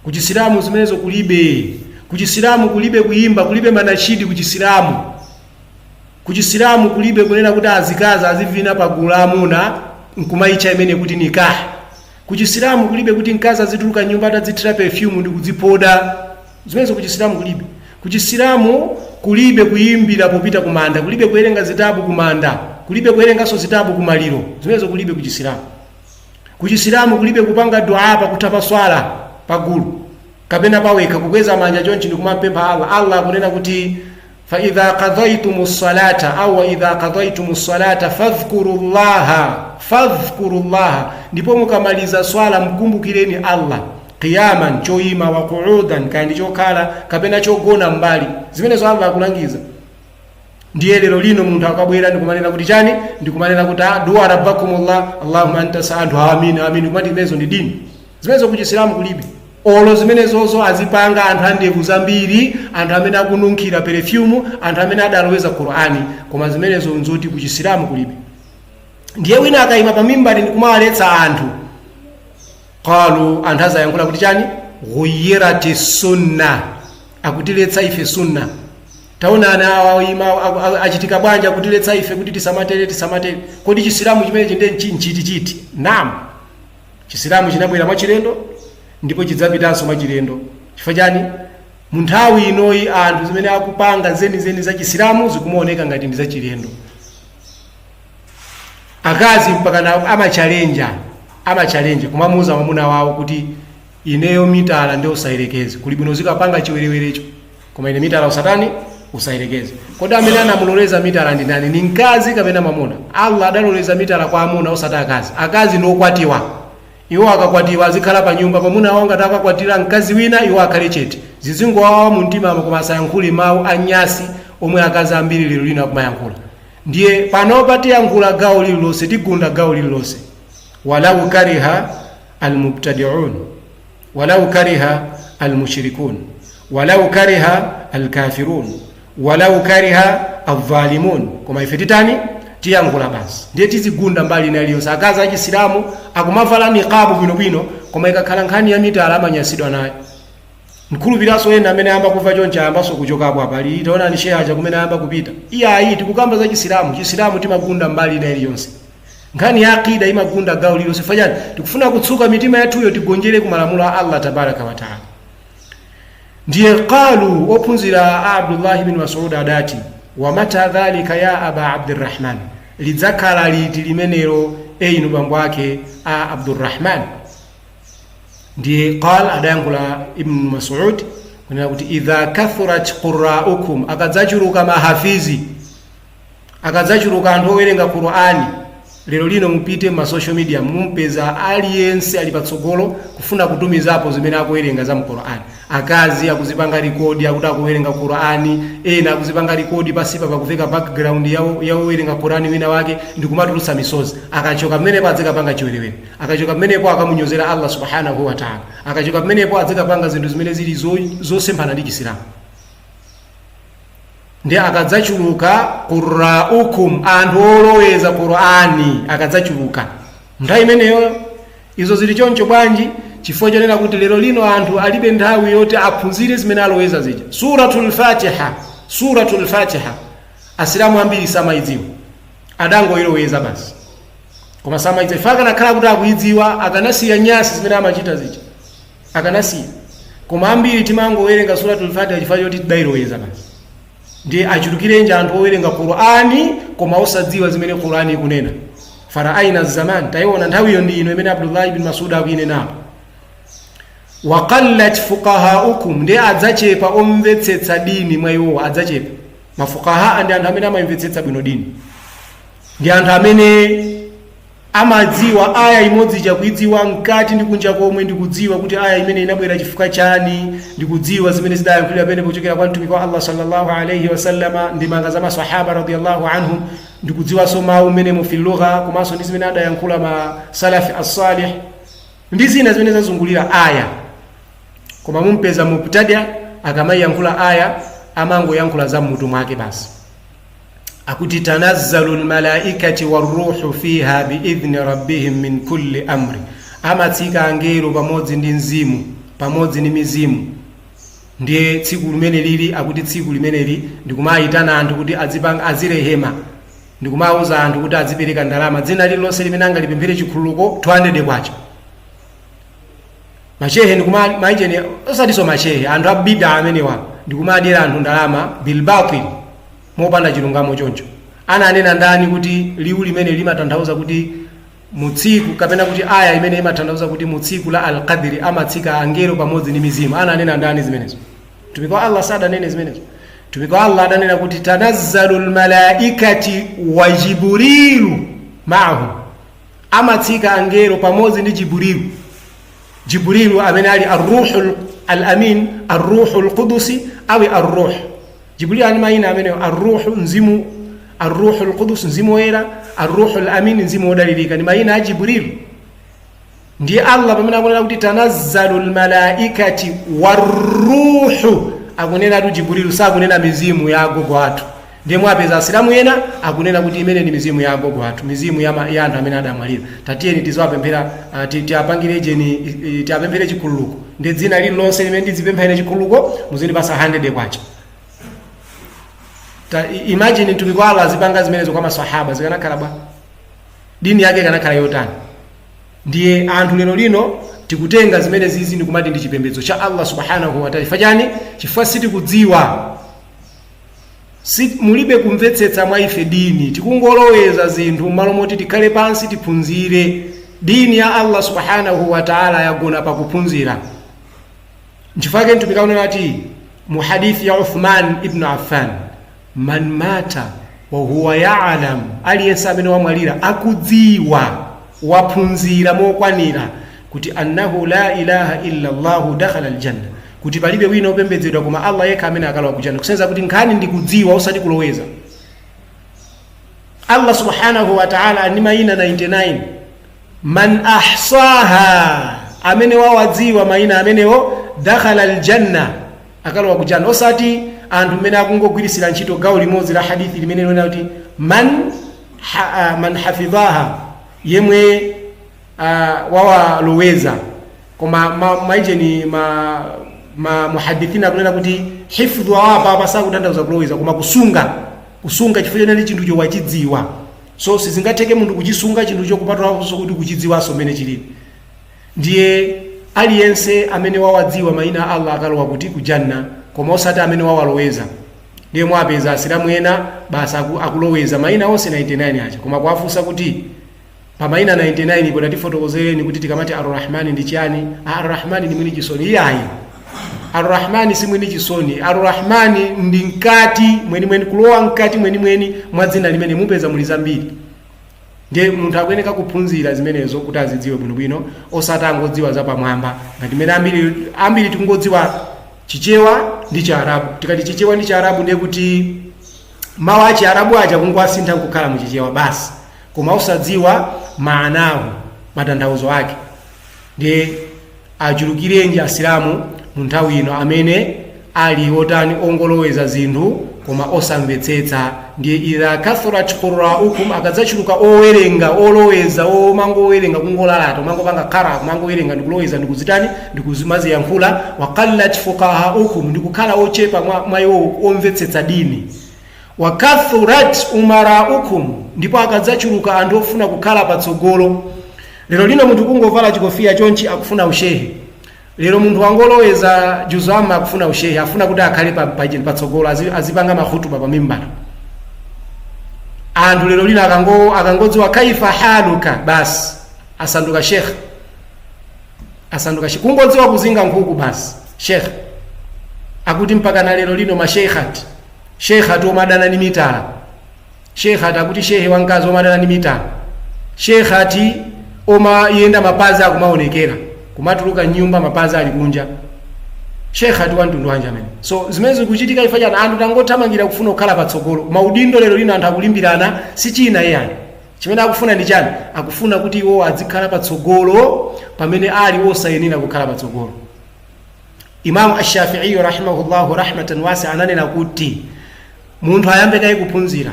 Kuchisilamu zimenezo kulibe. Kuchisilamu kulibe kuyimba, kulibe manashidi kuchisilamu. Kuchisilamu kulibe kunena kuti azikazi azivina pagulu la amuna nkumaitcha imene kuti nikah. Kuchisilamu kulibe kuti mkazi azituluka nyumba atadzithira perfume ndi kudzipoda. Zimenezo kuchisilamu kulibe. Kuchisilamu kulibe kuyimbira popita kumanda, kulibe kuwerenga zitabu kumanda, kulibe kuwerenganso zitabu kumaliro. Zimenezo kulibe kuchisilamu. Kuchisilamu kulibe kupanga dua pakutha pa swala pagulu kapena pawekha, kukweza manja chonchi ndikumampempha Allah. Allah akunena kuti fa idha qadaytum salata au idha qadaytum salata fadhkuru llaha, fadhkuru llaha, ndipo mukamaliza swala mkumbukireni Allah, qiyaman, choyima, wa qu'udan, kaya ndi chokhala kapena chogona mbali. Zimenezo Allah akulangiza. Ndiye lero lino munthu akabwera ndikumanena kuti chani? Ndikumanena kuti dua rabbakumullah allahumma anta sa, anthu amin amin, kumati zimenezo ndi dini. Zimenezo kuchisilamu kulibe. Olo zimenezozo azipanga anthu andevu zambiri, anthu amene akununkhira perfume, anthu amene adaloweza Qur'ani, koma zimenezo nzoti kuchisilamu kulibe. Ndiye wina akayima pa mimbari ndikumawaletsa anthu, qalu, anthu azayankhula kuti chani? Ghuyirati sunna, akutiletsa ife sunna. Taonani awa achitika bwanji, akutiletsa ife kuti tisamatere, tisamatere. Kodi chisilamu chimenechi ndiye nchiti chiti? Naam, chisilamu chinabwera mwachilendo ndipo chidzapitanso mwachilendo. Chifukwa chani? Mu nthawi inoyi anthu zimene akupanga zenizeni za chisilamu zikumaoneka ngati ndi zachilendo. Akazi mpakana amachalenja kumamuuza mwamuna wawo kuti ineyo mitala ndi osayerekeze, kuli bwino zikapanga chiwerewerecho. Koma ine mitala usatani, usayerekeze. Kodi amene anamuloleza mitala ndi ndani? Ni mkazi kapena mwamuna? Allah adaloleza mitala kwa amuna, osati akazi. Akazi ndi okwatiwa. Iwo akakwatiwa azikhala pa nyumba. Mwamuna wawo ngati akakwatira mkazi wina, iwo akhale chete, zizingowawa mu mtima, koma asayankhule mawu anyasi omwe akazi ambiri lero lino akumayankhula. Ndiye panopa tiyankhula gawo lililonse, tigunda gawo lililonse. Walau kariha almubtadiun, walau kariha almushrikun, walau kariha alkafirun, walau kariha aldhalimun, koma ife titani? Tiyankhula basi. Ndiye tizigunda mbali ina iliyonse. Akazi achisilamu akumavala niqabu bwinobwino, koma ikakhala nkhani ya mitala amanyasidwa nayo. Nkhulupiraso ena amene ayamba kuva choncho ayambanso kuchokapo apa. Ali taonani sheha aja kumene ayamba kupita. Iyayi, tikukamba za Chisilamu. Chisilamu timagunda mbali ina iliyonse. Nkhani ya aqida imagunda gawo lililonse. Fanyani, tikufuna kutsuka mitima yathuyo, tigonjere ku malamulo a Allah tabaraka wa taala. Ndiye qalu, ophunzira a Abdullahi bin Masud adati, "Wamata dhalika ya Aba Abdirrahman?" Lidzakhala liti limenelo, inu bambo ake a Abdurrahman? Ndiye qal, adayankhula Ibn Masud kunena kuti, "Idha kathurat quraukum," akadzachuluka mahafizi, akadzachuluka anthu owerenga Qur'ani. Lero lino mupite ma social media, mumpeza aliyense ali patsogolo kufuna kutumizapo zimene akuwerenga za mu Qur'ani. Akazi akuzipanga record akuti akuwerenga Qur'ani, ena akuzipanga record pasipa pakuveka background ya owerenga Qur'ani wina wake ndikumatulutsa misozi. Akachoka pamenepo adzikapanga chiwerewere, akachoka pamenepo akamunyozera Allah subhanahu wa ta'ala, akachoka pamenepo adzikapanga zinthu zimene zili zosemphana ndi Chisilamu. Ndi akadzachuluka quraukum, anthu oloweza Qur'ani akadzachuluka nthawi imeneyo. Izo zili choncho bwanji? Chifukwa chonena kuti lero lino anthu alibe nthawi yoti aphunzire zimene aloweza zija. Suratul Fatiha, Suratul Fatiha Asilamu ambiri samayidziwa, adangoyiloweza basi, koma samayidziwa. Ife akanakhala kuti akuyidziwa akanasiya nyasi zimene amachita zija, akanasiya. Koma ambiri timangowerenga Suratul Fatiha chifukwa choti tidayiloweza basi. Ndiye achulukirenji anthu owerenga Qur'ani koma osadziwa zimene Qur'ani ikunena? Faraaina zaman, tayiona nthawiyo ndi ino imene Abdullah ibn Masud akuinenapo. Waqallat fuqahaukum, ndiye adzachepa omvetsetsa dini mwa iwowo, adzachepa. Mafuqaha ndi anthu amene amayimvetsetsa bwino dini, ndi anthu amene amadziwa aya imodzi chakuidziwa mkati ndi kunja komwe, ndikudziwa kuti aya imene inabwera chifukwa chani, ndikudziwa zimene zidayankhulidwa pamene kuchokera kwa Mtumiki wa Allah sallallahu alayhi wasallama, ndimanga za masahaba radiyallahu anhum, ndikudziwanso mawu menemo fi lugha, komanso ndi zimene adayankhula ma salafi as-salih ndi zina zimene zazungulira aya. Koma mumpeza mubtadia akamayankhula aya amangoyankhula za mmutu mwake basi, akuti tanazzalu lmalaikati waruhu fiha biidhni rabbihim min kulli amri, amatsika angelo pamodzi ndi mzimu, pamodzi ndi mizimu. Ndiye tsiku limene lili, akuti tsiku limeneli ndikumayitana anthu kuti azipanga, azirehema, ndikumawuza anthu kuti azipereka ndalama, dzina lililonse limene angalipemphere chikhululuko 200 kwacha. Mashehe ndikuma maicheni, osatinso mashehe, anthu abida amenewa ndikumadyera anthu ndalama bilbatil, mopanda chilungamo. Choncho ananena ndani kuti liwu limene limatanthauza kuti mutsiku, kapena kuti aya imene imatanthauza kuti mutsiku la Alqadri amatsika angelo pamodzi ndi mizimu? Ananena ndani zimenezo? Mtumiki wa Allah sadanene zimenezo. Mtumiki wa Allah adanena kuti tanazzalu lmalaikati wa Jibrilu maahu, amatsika angelo pamodzi ndi Jibrilu. Jibrilu amene ali arruhu alamin, arruhu lqudusi awi arruh. Jibrilu ali mayina amenewo: arruhu, mzimu, arruhu lqudus, mzimu woyera, arruhu lamin, mzimu wodalirika, ndi mayina a Jibrilu. Ndiye Allah pamene akunena kuti tanazzalu lmalaikati warruhu, akunenatu Jibrilu, sakunena mizimu ya agogo athu. Ndiye mwapeza Asilamu ena akunena kuti imene ndi mizimu ya agogo athu, mizimu ya anthu amene adamwalira, tatiyeni tizawapemphera, tiapangire jeni, tiapemphere chikhululuko. Ndi dzina lililonse limene ndizipemphere chikhululuko muzindipasa 100 kwacha. Imagine mtumiki wa Allah azipanga zimenezo kwa masahaba, zikanakhala bwa? Dini yake ikanakhala yotani? Ndiye anthu lero lino tikutenga zimene zizi ndikumati ndi chipembedzo cha Allah subhanahu wa ta'ala. Chifukwa chani? Chifukwa sitikudziwa, si, mulibe kumvetsetsa mwa ife dini. Tikungoloweza zinthu m'malo moti tikhale pansi tiphunzire dini ya Allah subhanahu wa ta'ala. Yagona pakuphunzira. Nchifukwa mtumiki akunena kuti Mu hadithi ya Uthman ibn Affan, man mata wa huwa ya'lam, aliyense amene wamwalira akudziwa, waphunzira mokwanira kuti annahu la ilaha illa Allahu dakhala aljanna, kuti palibe wina opembedzedwa koma Allah yekha, amene akalowa kujanna. Kusenza kuti nkhani ndi kudziwa, osati kuloweza. Allah subhanahu wa ta'ala ali ndi mayina 99. Man ahsaha, amene wawadziwa mayina amenewo, dakhala aljanna, akalowa kujanna. Osati anthu mmene akungogwirisira ntchito gawo limodzi la hadithi limene linena kuti man hafidhaha, yemwe wawaloweza. Koma maijeni ma muhadithina akunena kuti hifdhu awapa apa sakutanthauza kuloweza, koma kusunga, kusunga chifukwa chonena chinthucho wachidziwa. So sizingatheke munthu kuchisunga chinthucho kupatulaso kuti kuchidziwanso mmene chilili. Ndiye aliyense amene wawadziwa mayina a Allah akalowa kuti? Kujanna, koma osati amene wawaloweza. Ndiye mwapeza asilamu ena basi akuloweza mayina onse 99 aja, koma kuwafunsa kuti pa mayina 99 ipo tatifotokozereni kuti tikamati Arrahmani ndi chiyani? Ah, Arrahmani ndi mwini chisoni. Iyayi, Arrahmani si mwini chisoni. Arrahmani ndi mkati mwenimweni, kulowa mkati mwenimweni mwa dzina limene mupeza muli zambiri. Ndiye munthu akuyeneka kuphunzira zimenezo kuti azidziwe bwinobwino, osati angodziwa zapamwamba ngati mmene ambiri ambiri tikungodziwa Chichewa ndi Chiarabu. Tikati Chichewa ndi Chiarabu, ndiye kuti mawu a Chiarabu aja kungowasintha nkukhala muchichewa basi, koma osadziwa maanawo, matanthauzo ake. Ndiye achulukirenji asilamu mu nthawi ino amene ali otani? Ongoloweza zinthu koma osamvetsetsa. Ndiye idha kathurat quraukum, akadzachuluka owerenga oloweza, omangowerenga kungolalata, omangopanga kara, kumangowerenga ndikuloweza ndikuzitani, ndikuzimaziyankhula, waqallat fuqahaukum, ndikukhala ochepa mwa iwo omvetsetsa dini, wa kathurat umaraukum, ndipo akadzachuluka anthu ofuna kukhala patsogolo. Lero lino munthu kungovala chikofiya chonchi akufuna ushehe. Lero munthu wangoloweza juzama akufuna ushehe, afuna kuti akhale patsogolo, azipanga mahutuba pa mimbara. Anthu lero lino akangodziwa kaifa haluka basi asanduka shekh, asanduka shekh. Kungodziwa kuzinga nkhuku basi shekh. Akuti mpaka na lero lino masheikhati, sheikhati omadana ni mitala, sheikhati akuti shehe wamkazi omadana ni mitala, sheikhati omayenda mapazi akumaonekera, kumatuluka nyumba mapazi ali kunja. Sheikhati wa mtundu wanji amene? So zimene zikuchitika ifa chani? Anthu tangothamangira kufuna kukhala patsogolo maudindo. Lero lino anthu akulimbirana si china iyani, chimene akufuna ndi chani? Akufuna kuti iwo azikhala patsogolo pamene ali osayenera kukhala patsogolo. Imamu Ashafiiyu rahimahullahu rahmatan wasi ananena kuti munthu ayambe kaye kuphunzira.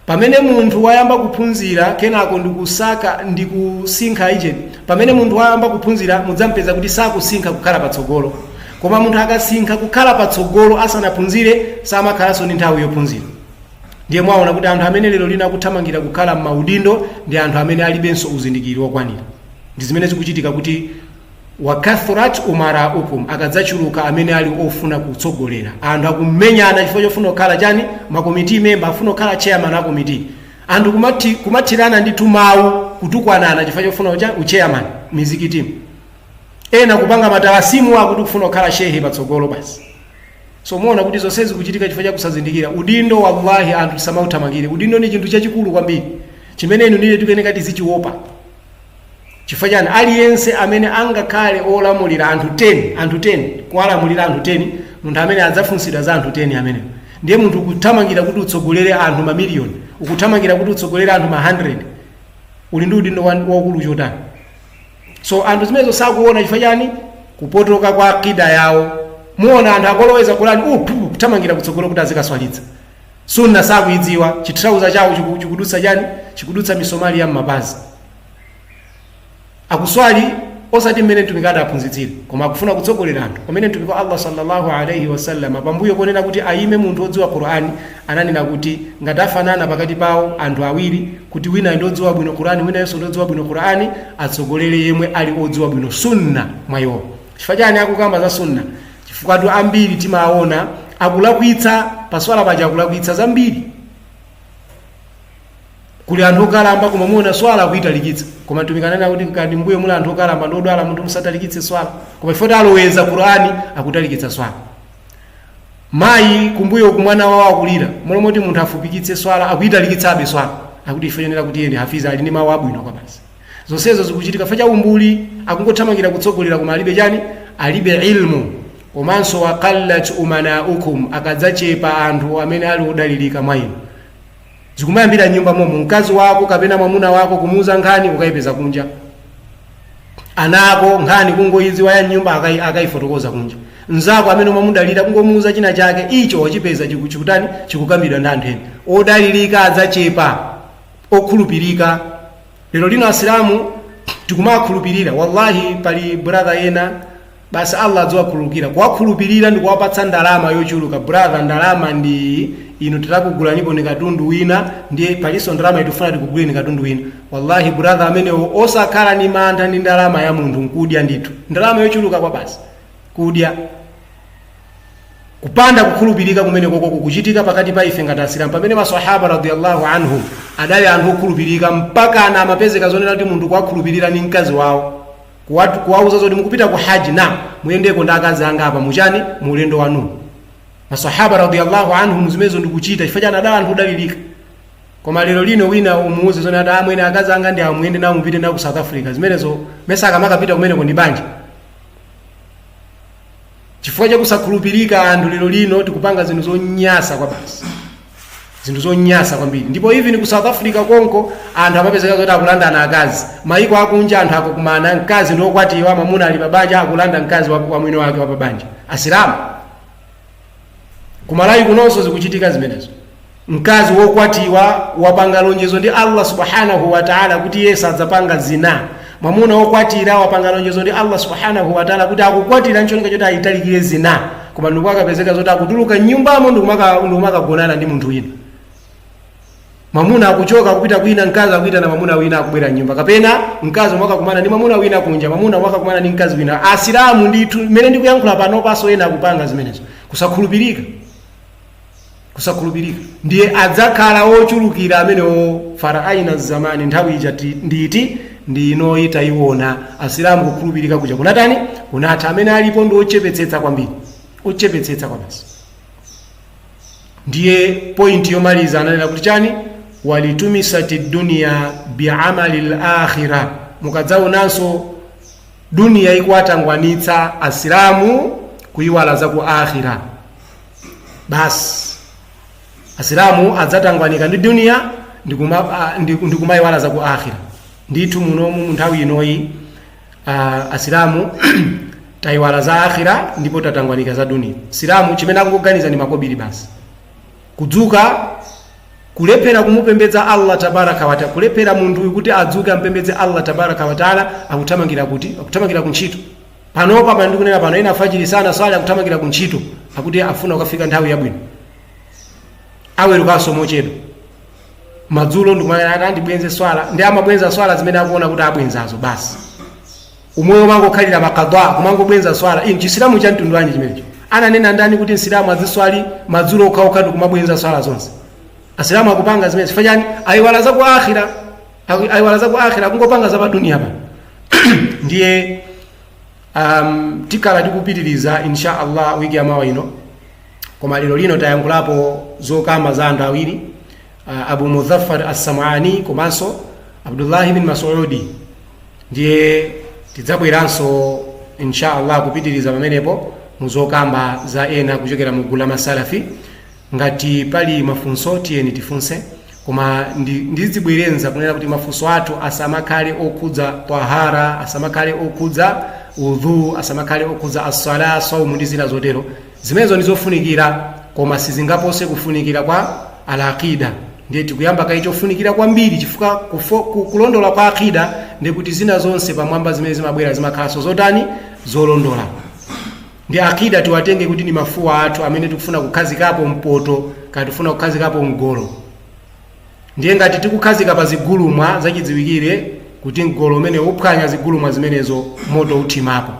Pamene munthu wayamba kuphunzira, kenako ndikusaka ndikusinkha ijeni. Pamene munthu wayamba kuphunzira, mudzampeza kuti sakusinkha kukhala patsogolo. Koma munthu akasinkha kukhala patsogolo asanaphunzire, samakhalanso ndi nthawi yophunzira. Ndiye mwaona kuti anthu amene lero lino akuthamangira kukhala m'maudindo ndi anthu amene alibenso uzindikiri wokwanira. Ndi zimene zikuchitika kuti wakathurat umaraukum, akadzachuluka amene ali ofuna kutsogolera. Anthu akumenyana chifukwa chofuna kukhala chani? Makomiti member, afuna kukhala chairman a komiti. Anthu kumathirana ndithu mawu, kutukwanana chifukwa chofuna uchairman mizikitimu. Ena kupanga matalasimu akuti kufuna kukhala shehe patsogolo basi. So muona kuti zonsezi zikuchitika chifukwa cha kusazindikira udindo. Wallahi, anthu samauthamangire udindo. Ni chinthu chachikulu kwambiri chimene inu ndine tikuyeneka tizichiopa. Chifukwa chani? Aliyense amene angakhale olamulira anthu 10, anthu 10, kuwalamulira anthu 10, munthu amene adzafunsidwa za anthu 10 amenewo. Ndiye munthu ukuthamangira kuti utsogolere anthu mamiliyoni, ukuthamangira kuti utsogolere anthu ma 100, uli ndi udindo waukulu chotani? So anthu zimenezo sakuona. Chifukwa chani? Kupotoka kwa akida yawo. Muona anthu akoloweza Kurani, kuthamangira kutsogolo kuti azikaswalitsa. Sunna sakuidziwa, chitrauza chawo chikudutsa chani? Chikudutsa misomali ya mmapazi. Akuswali osati mmene mtumiki adaphunzitsira, koma akufuna kutsogolera anthu. Pamene mtumiki wa Allah sallallahu alaihi wasallam, pambuyo ponena kuti ayime munthu wodziwa Qur'ani, ananena kuti ngati afanana pakati pawo anthu awiri, kuti wina ndi odziwa bwino Qur'ani, winanso ndi odziwa bwino Qur'ani, atsogolere yemwe ali odziwa bwino sunna mwa iwo. Chifukwa chani akukamba za sunna? Chifukwa tu ambiri timaona akulakwitsa paswala paja, akulakwitsa zambiri. Kuli anthu okalamba, koma muona swala akuitalikitsa. Koma mtumiki ananena kuti kati mbuyo muli anthu okalamba ndi odwala, munthu musatalikitse swala. Koma ifoti aloweza Qur'ani, akutalikitsa swala. Mayi kumbuyo kumwana wawo akulira, molomoti munthu afupikitse swala, akuyitalikitsabe swala, akuti ife yenera kuti iyende hafiza ali ndi mawu abwino kwa basi. Zonsezo zikuchitika fa cha umbuli, akungothamangira kutsogolera koma alibe chani? Alibe ilmu. Komanso waqallat umanaukum, akadzachepa anthu amene ali odalirika mwa inu. Zikumayambira nyumba momwe, mkazi wako kapena mwamuna wako kumuuza nkhani ukayipeza kunja, ana ako nkhani kungoyidziwa ya nyumba akayifotokoza kunja, mnzako amene umamudalira kungomuuza china chake icho wachipeza chikutani, chikukambidwa ndi anthu ena. Odalirika adzachepa, okhulupirika. Lero lino asilamu tikumakhulupirira, wallahi pali brother ena basi Allah adziwakhululukira, kuwakhulupirira ndi kuwapatsa ndalama yochuluka. Brother, ndalama ndi inu, titakugulanipo ni katundu wina, ndiye palinso ndalama itifuna tikuguleni katundu wina. Wallahi brother amenewo osakhala ni mantha ndi ndalama ya munthu nkudya ndithu ndalama yochuluka kwa basi kudya. Kupanda kukhulupirika kumene koko kukuchitika pakati pa ife ngati asilamu, pamene masahaba radiyallahu anhum adali anthu okhulupirika, mpaka ana amapezeka zonena kuti munthu kuwakhulupirira ni mkazi wawo, kuwauza zoti mukupita ku haji na muyendeko ndi akazi anga apa muchani mu ulendo wanu. Masahaba radiyallahu anhum zimenezo ndikuchita chifukwa chani? Adali anthu odalirika. Koma lero lino wina umuuze zoti ati amwene akazi anga ndi amuyende nawo mupite nawo ku South Africa, zimenezo mesa akamakapita kumeneko ndi banja. Chifukwa chakusakhulupirika anthu lero lino tikupanga zinthu zonyasa kwa basi, zinthu zonyasa kwambiri. Ndipo even ku South Africa konko anthu amapezeka zoti akulandana akazi. Maiko akunja anthu akakumana, mkazi ndi okwatiwa, mwamuna ali pabanja, akulanda mkazi wa mwini wake wa pabanja. Asilamu kumalawi kunonso zikuchitika zimenezo. Mkazi wokwatiwa wapanga lonjezo ndi Allah subhanahu wa ta'ala kuti iye sadzapanga zina. Mwamuna wokwatira wapanga lonjezo ndi Allah subhanahu wa ta'ala kuti akukwatira ncholinga choti ayitalikire zina, koma ndikuakapezeka zoti akutuluka mnyumbamo ndikumakagonana ndi munthu wina. Mwamuna akuchoka kupita kwina, mkazi akuita na mwamuna wina akubwera mnyumba, kapena mkazi mwakakumana ndi mwamuna wina kunja, mwamuna mwakakumana ndi mkazi wina. Asilamu ndithu mmene ndikuyankhula pano paso ena akupanga zimenezo. Kusakhulupirika, kusakhulupirika. Ndiye adzakhala ochulukira amenewo. Faraaina zamani, nthawi ija nditi ndi inoyi tayiona. Asilamu kukhulupirika kuja kunatani? Kunatha. Amene alipo ndi ochepetsetsa kwambiri, ochepetsetsa kwambiri. Ndiye point yomaliza ananena kuti chani? Walitumisati dunya biamali lakhira, mukadzaonanso duniya ikuwatangwanitsa asilamu kuyiwala za ku akhira. Basi asilamu adzatangwanika ndi duniya ndikumayiwala za ku akhira. Ndithu munomu mu nthawi inoyi asilamu tayiwala za akhira ndipo tatangwanika za duniya. Silamu chimene akungoganiza ndi makobiri basi, kudzuka kulephera kumupembedza Allah tabaraka wa taala, kulephera munthu kuti adzuke ampembedze Allah tabaraka wa taala, akuthamangira kuti? Akuthamangira kuntchito. Panopa pano ndikunena pano ena fajiri sana swali, akuthamangira kuntchito, akuti afuna kukafika nthawi yabwino, awerukanso mochedwa madzulo ndikumana andibwenze swala, ndi amabwenza swala zimene akuona kuti abwenzazo basi. Umoyo umangokhalira makadha, kumangobwenza swala. Inu chisilamu cha mtundu wanji chimenecho? Ananena ndani kuti msilamu aziswali madzulo okhaokha ndikumabwenza swala zonse? Asilamu akupanga zimene chifukwa chani? Ayiwala za ku akhira, ayiwala za ku akhira, akungopanga za pa dunia pa. Ndiye tikhala tikupitiriza insha Allah wiki yamawa ino, koma lero lino tayankhulapo zokamba za anthu awiri, Abu Muzaffar as-Sam'ani komanso Abdullah ibn Mas'udi. Ndiye tidzabweranso insha Allah kupitiriza pamenepo muzokamba za ena kuchokera mu gulu la masalafi. Ngati pali mafunso tiyeni tifunse, koma ndizibwerenza kunena kuti mafunso athu asamakhale okhudza tahara, asamakhale okhudza udhu, asamakhale okhudza asala, saumu ndi zina zotero. Zimenezo ndizofunikira, koma sizingapose kufunikira kwa alaqida. Ndiye tikuyamba kayi chofunikira kwambiri, chifukwa kulondola kwa aqida ndiye kuti zina zonse pamwamba zimene zimabwera zimakhalanso zotani? Zolondola. Ndi aqida tiwatenge kuti ni mafuwa athu amene tikufuna kukhazikapo mpoto kaya tikufuna kukhazikapo mgolo. Ndiye ngati tikukhazika pa zigulumwa zachidziwikire kuti mgolo umene uphwanya zigulumwa zimenezo moto uthimapo.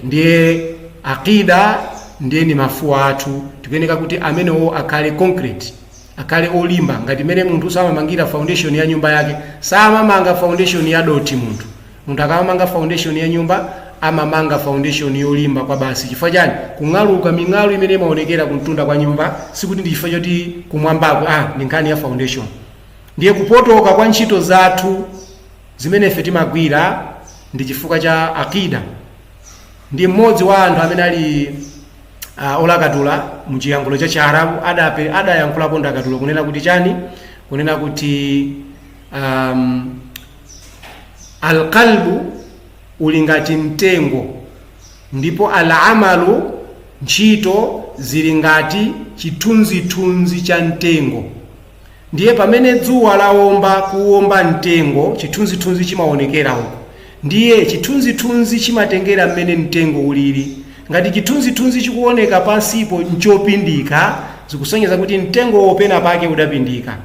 Ndiye aqida ndiye ni mafuwa athu, tikuyeneka kuti amenewo akhale concrete, akhale olimba. Ngati mmene munthu samamangira foundation ya nyumba yake, samamanga foundation ya doti. Munthu akamamanga foundation ya nyumba Amamanga foundation yolimba kwa basi. Chifukwa chani? Kung'aluka, ming'alu imene imaonekera kumtunda kwa nyumba, sikuti ndi chifukwa choti kumwambako, ndi nkhani ya foundation. Ndiye kupotoka kwa ntchito zathu zimene ife timagwira ndi chifukwa cha akida. Ndi mmodzi wa anthu amene ali olakatula muchiyankhulo cha Chiarabu adayankhulapo ndakatulo kunena kuti chani? Kunena kuti alqalbu uli ngati mtengo, ndipo alamalu, ntchito, zili ngati chithunzithunzi cha mtengo. Ndiye pamene dzuwa lawomba, kuwomba mtengo, chithunzithunzi chimaonekera uko. Ndiye chithunzithunzi chimatengera mmene mtengo ulili. Ngati chithunzithunzi chikuoneka pansipo nchopindika, zikusonyeza kuti mtengo wopena pake udapindika.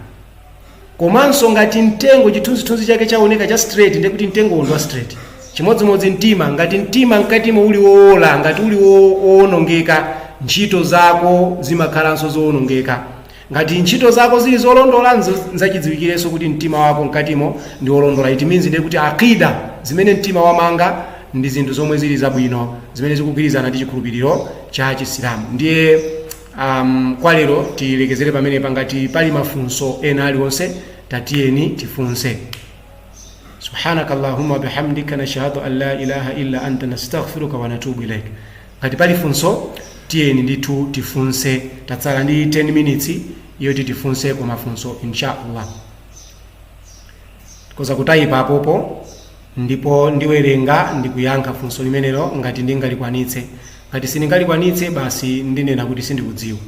Komanso ngati mtengo chithunzithunzi chake chaoneka cha straight, ndiye kuti mtengo ndi wa straight. Chimodzimodzi mtima. Ngati mtima mkatimo uli wowola, ngati uli wowonongeka, ntchito zako zimakhalanso zowonongeka. Ngati ntchito zako zili zolondola, nzachidziwikirenso kuti mtima wako mkatimo ndi wolondola. It means ndiye kuti akida zimene mtima wamanga ndi zinthu zomwe zili zabwino, zimene zikugwirizana ndi chikhulupiriro cha Chisilamu. Ndiye kwa lero tilekezere pamenepa. Ngati pali mafunso ena aliwonse, tatiyeni tifunse. Subhanaka Allahumma bihamdika, nashhadu an la ilaha illa anta, nastaghfiruka wa natubu ilaik. Ngati pali funso, tiyeni ndithu tifunse. Tatsala ndi 10 minutes yoti tifunse kwa mafunso, insha Allah. Koza kutayipa apopo, ndipo ndiwerenga ndikuyankha funso limenelo ngati ndingalikwanitse. Ngati sindingalikwanitse, basi, ndinena kuti sindikudziwa.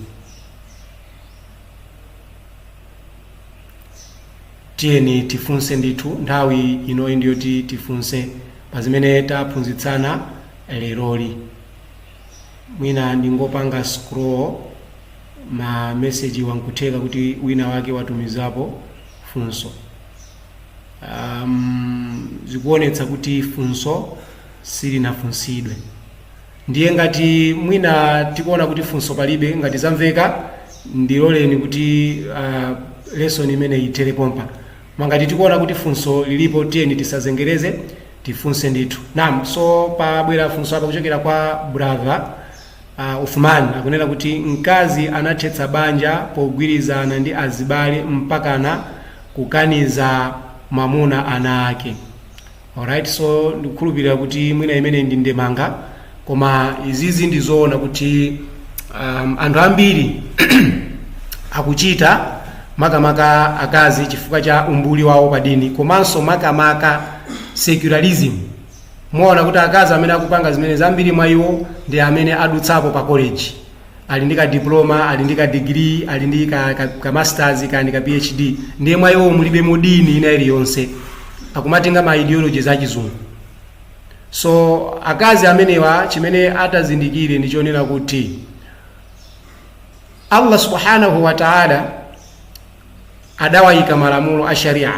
Tiyeni tifunse ndithu. Nthawi inoyi ndiyoti tifunse pa zimene taphunzitsana leroli. Mwina ndingopanga scroll ma message, wankutheka kuti wina wake watumizapo funso. Zikuonetsa kuti funso silinafunsidwe. Ndiye ngati mwina tikuona kuti funso palibe, ngati zamveka, ndiloleni kuti lesson imene ithere pompa. Ngati tikuona kuti funso lilipo, tiyeni tisazengereze, tifunse ndithu. Nam, so pabwera funso apa kuchokera kwa brother Uthman. Akunena kuti mkazi anathetsa banja pogwirizana ndi azibale mpakana kukaniza mwamuna ana ake. Alright, so ndikukhulupirira kuti mwina imene ndi ndemanga, koma izizi ndi zoona kuti anthu ambiri akuchita, makamaka akazi, chifukwa cha umbuli wawo padini komanso makamaka secularism. Muona kuti akazi amene akupanga zimene, zambiri mwa iwo ndi amene adutsapo pa college, ali ndi ka diploma, ali ndi ka degree, ali ndi ka masters kandi ka PhD. Ndiye mwa iwo mulibe mudini ina iliyonse, akumatenga ma ideologies achizungu. So akazi amenewa, chimene atazindikire ndi chonena kuti Allah subhanahu wa ta'ala adawayika malamulo a sharia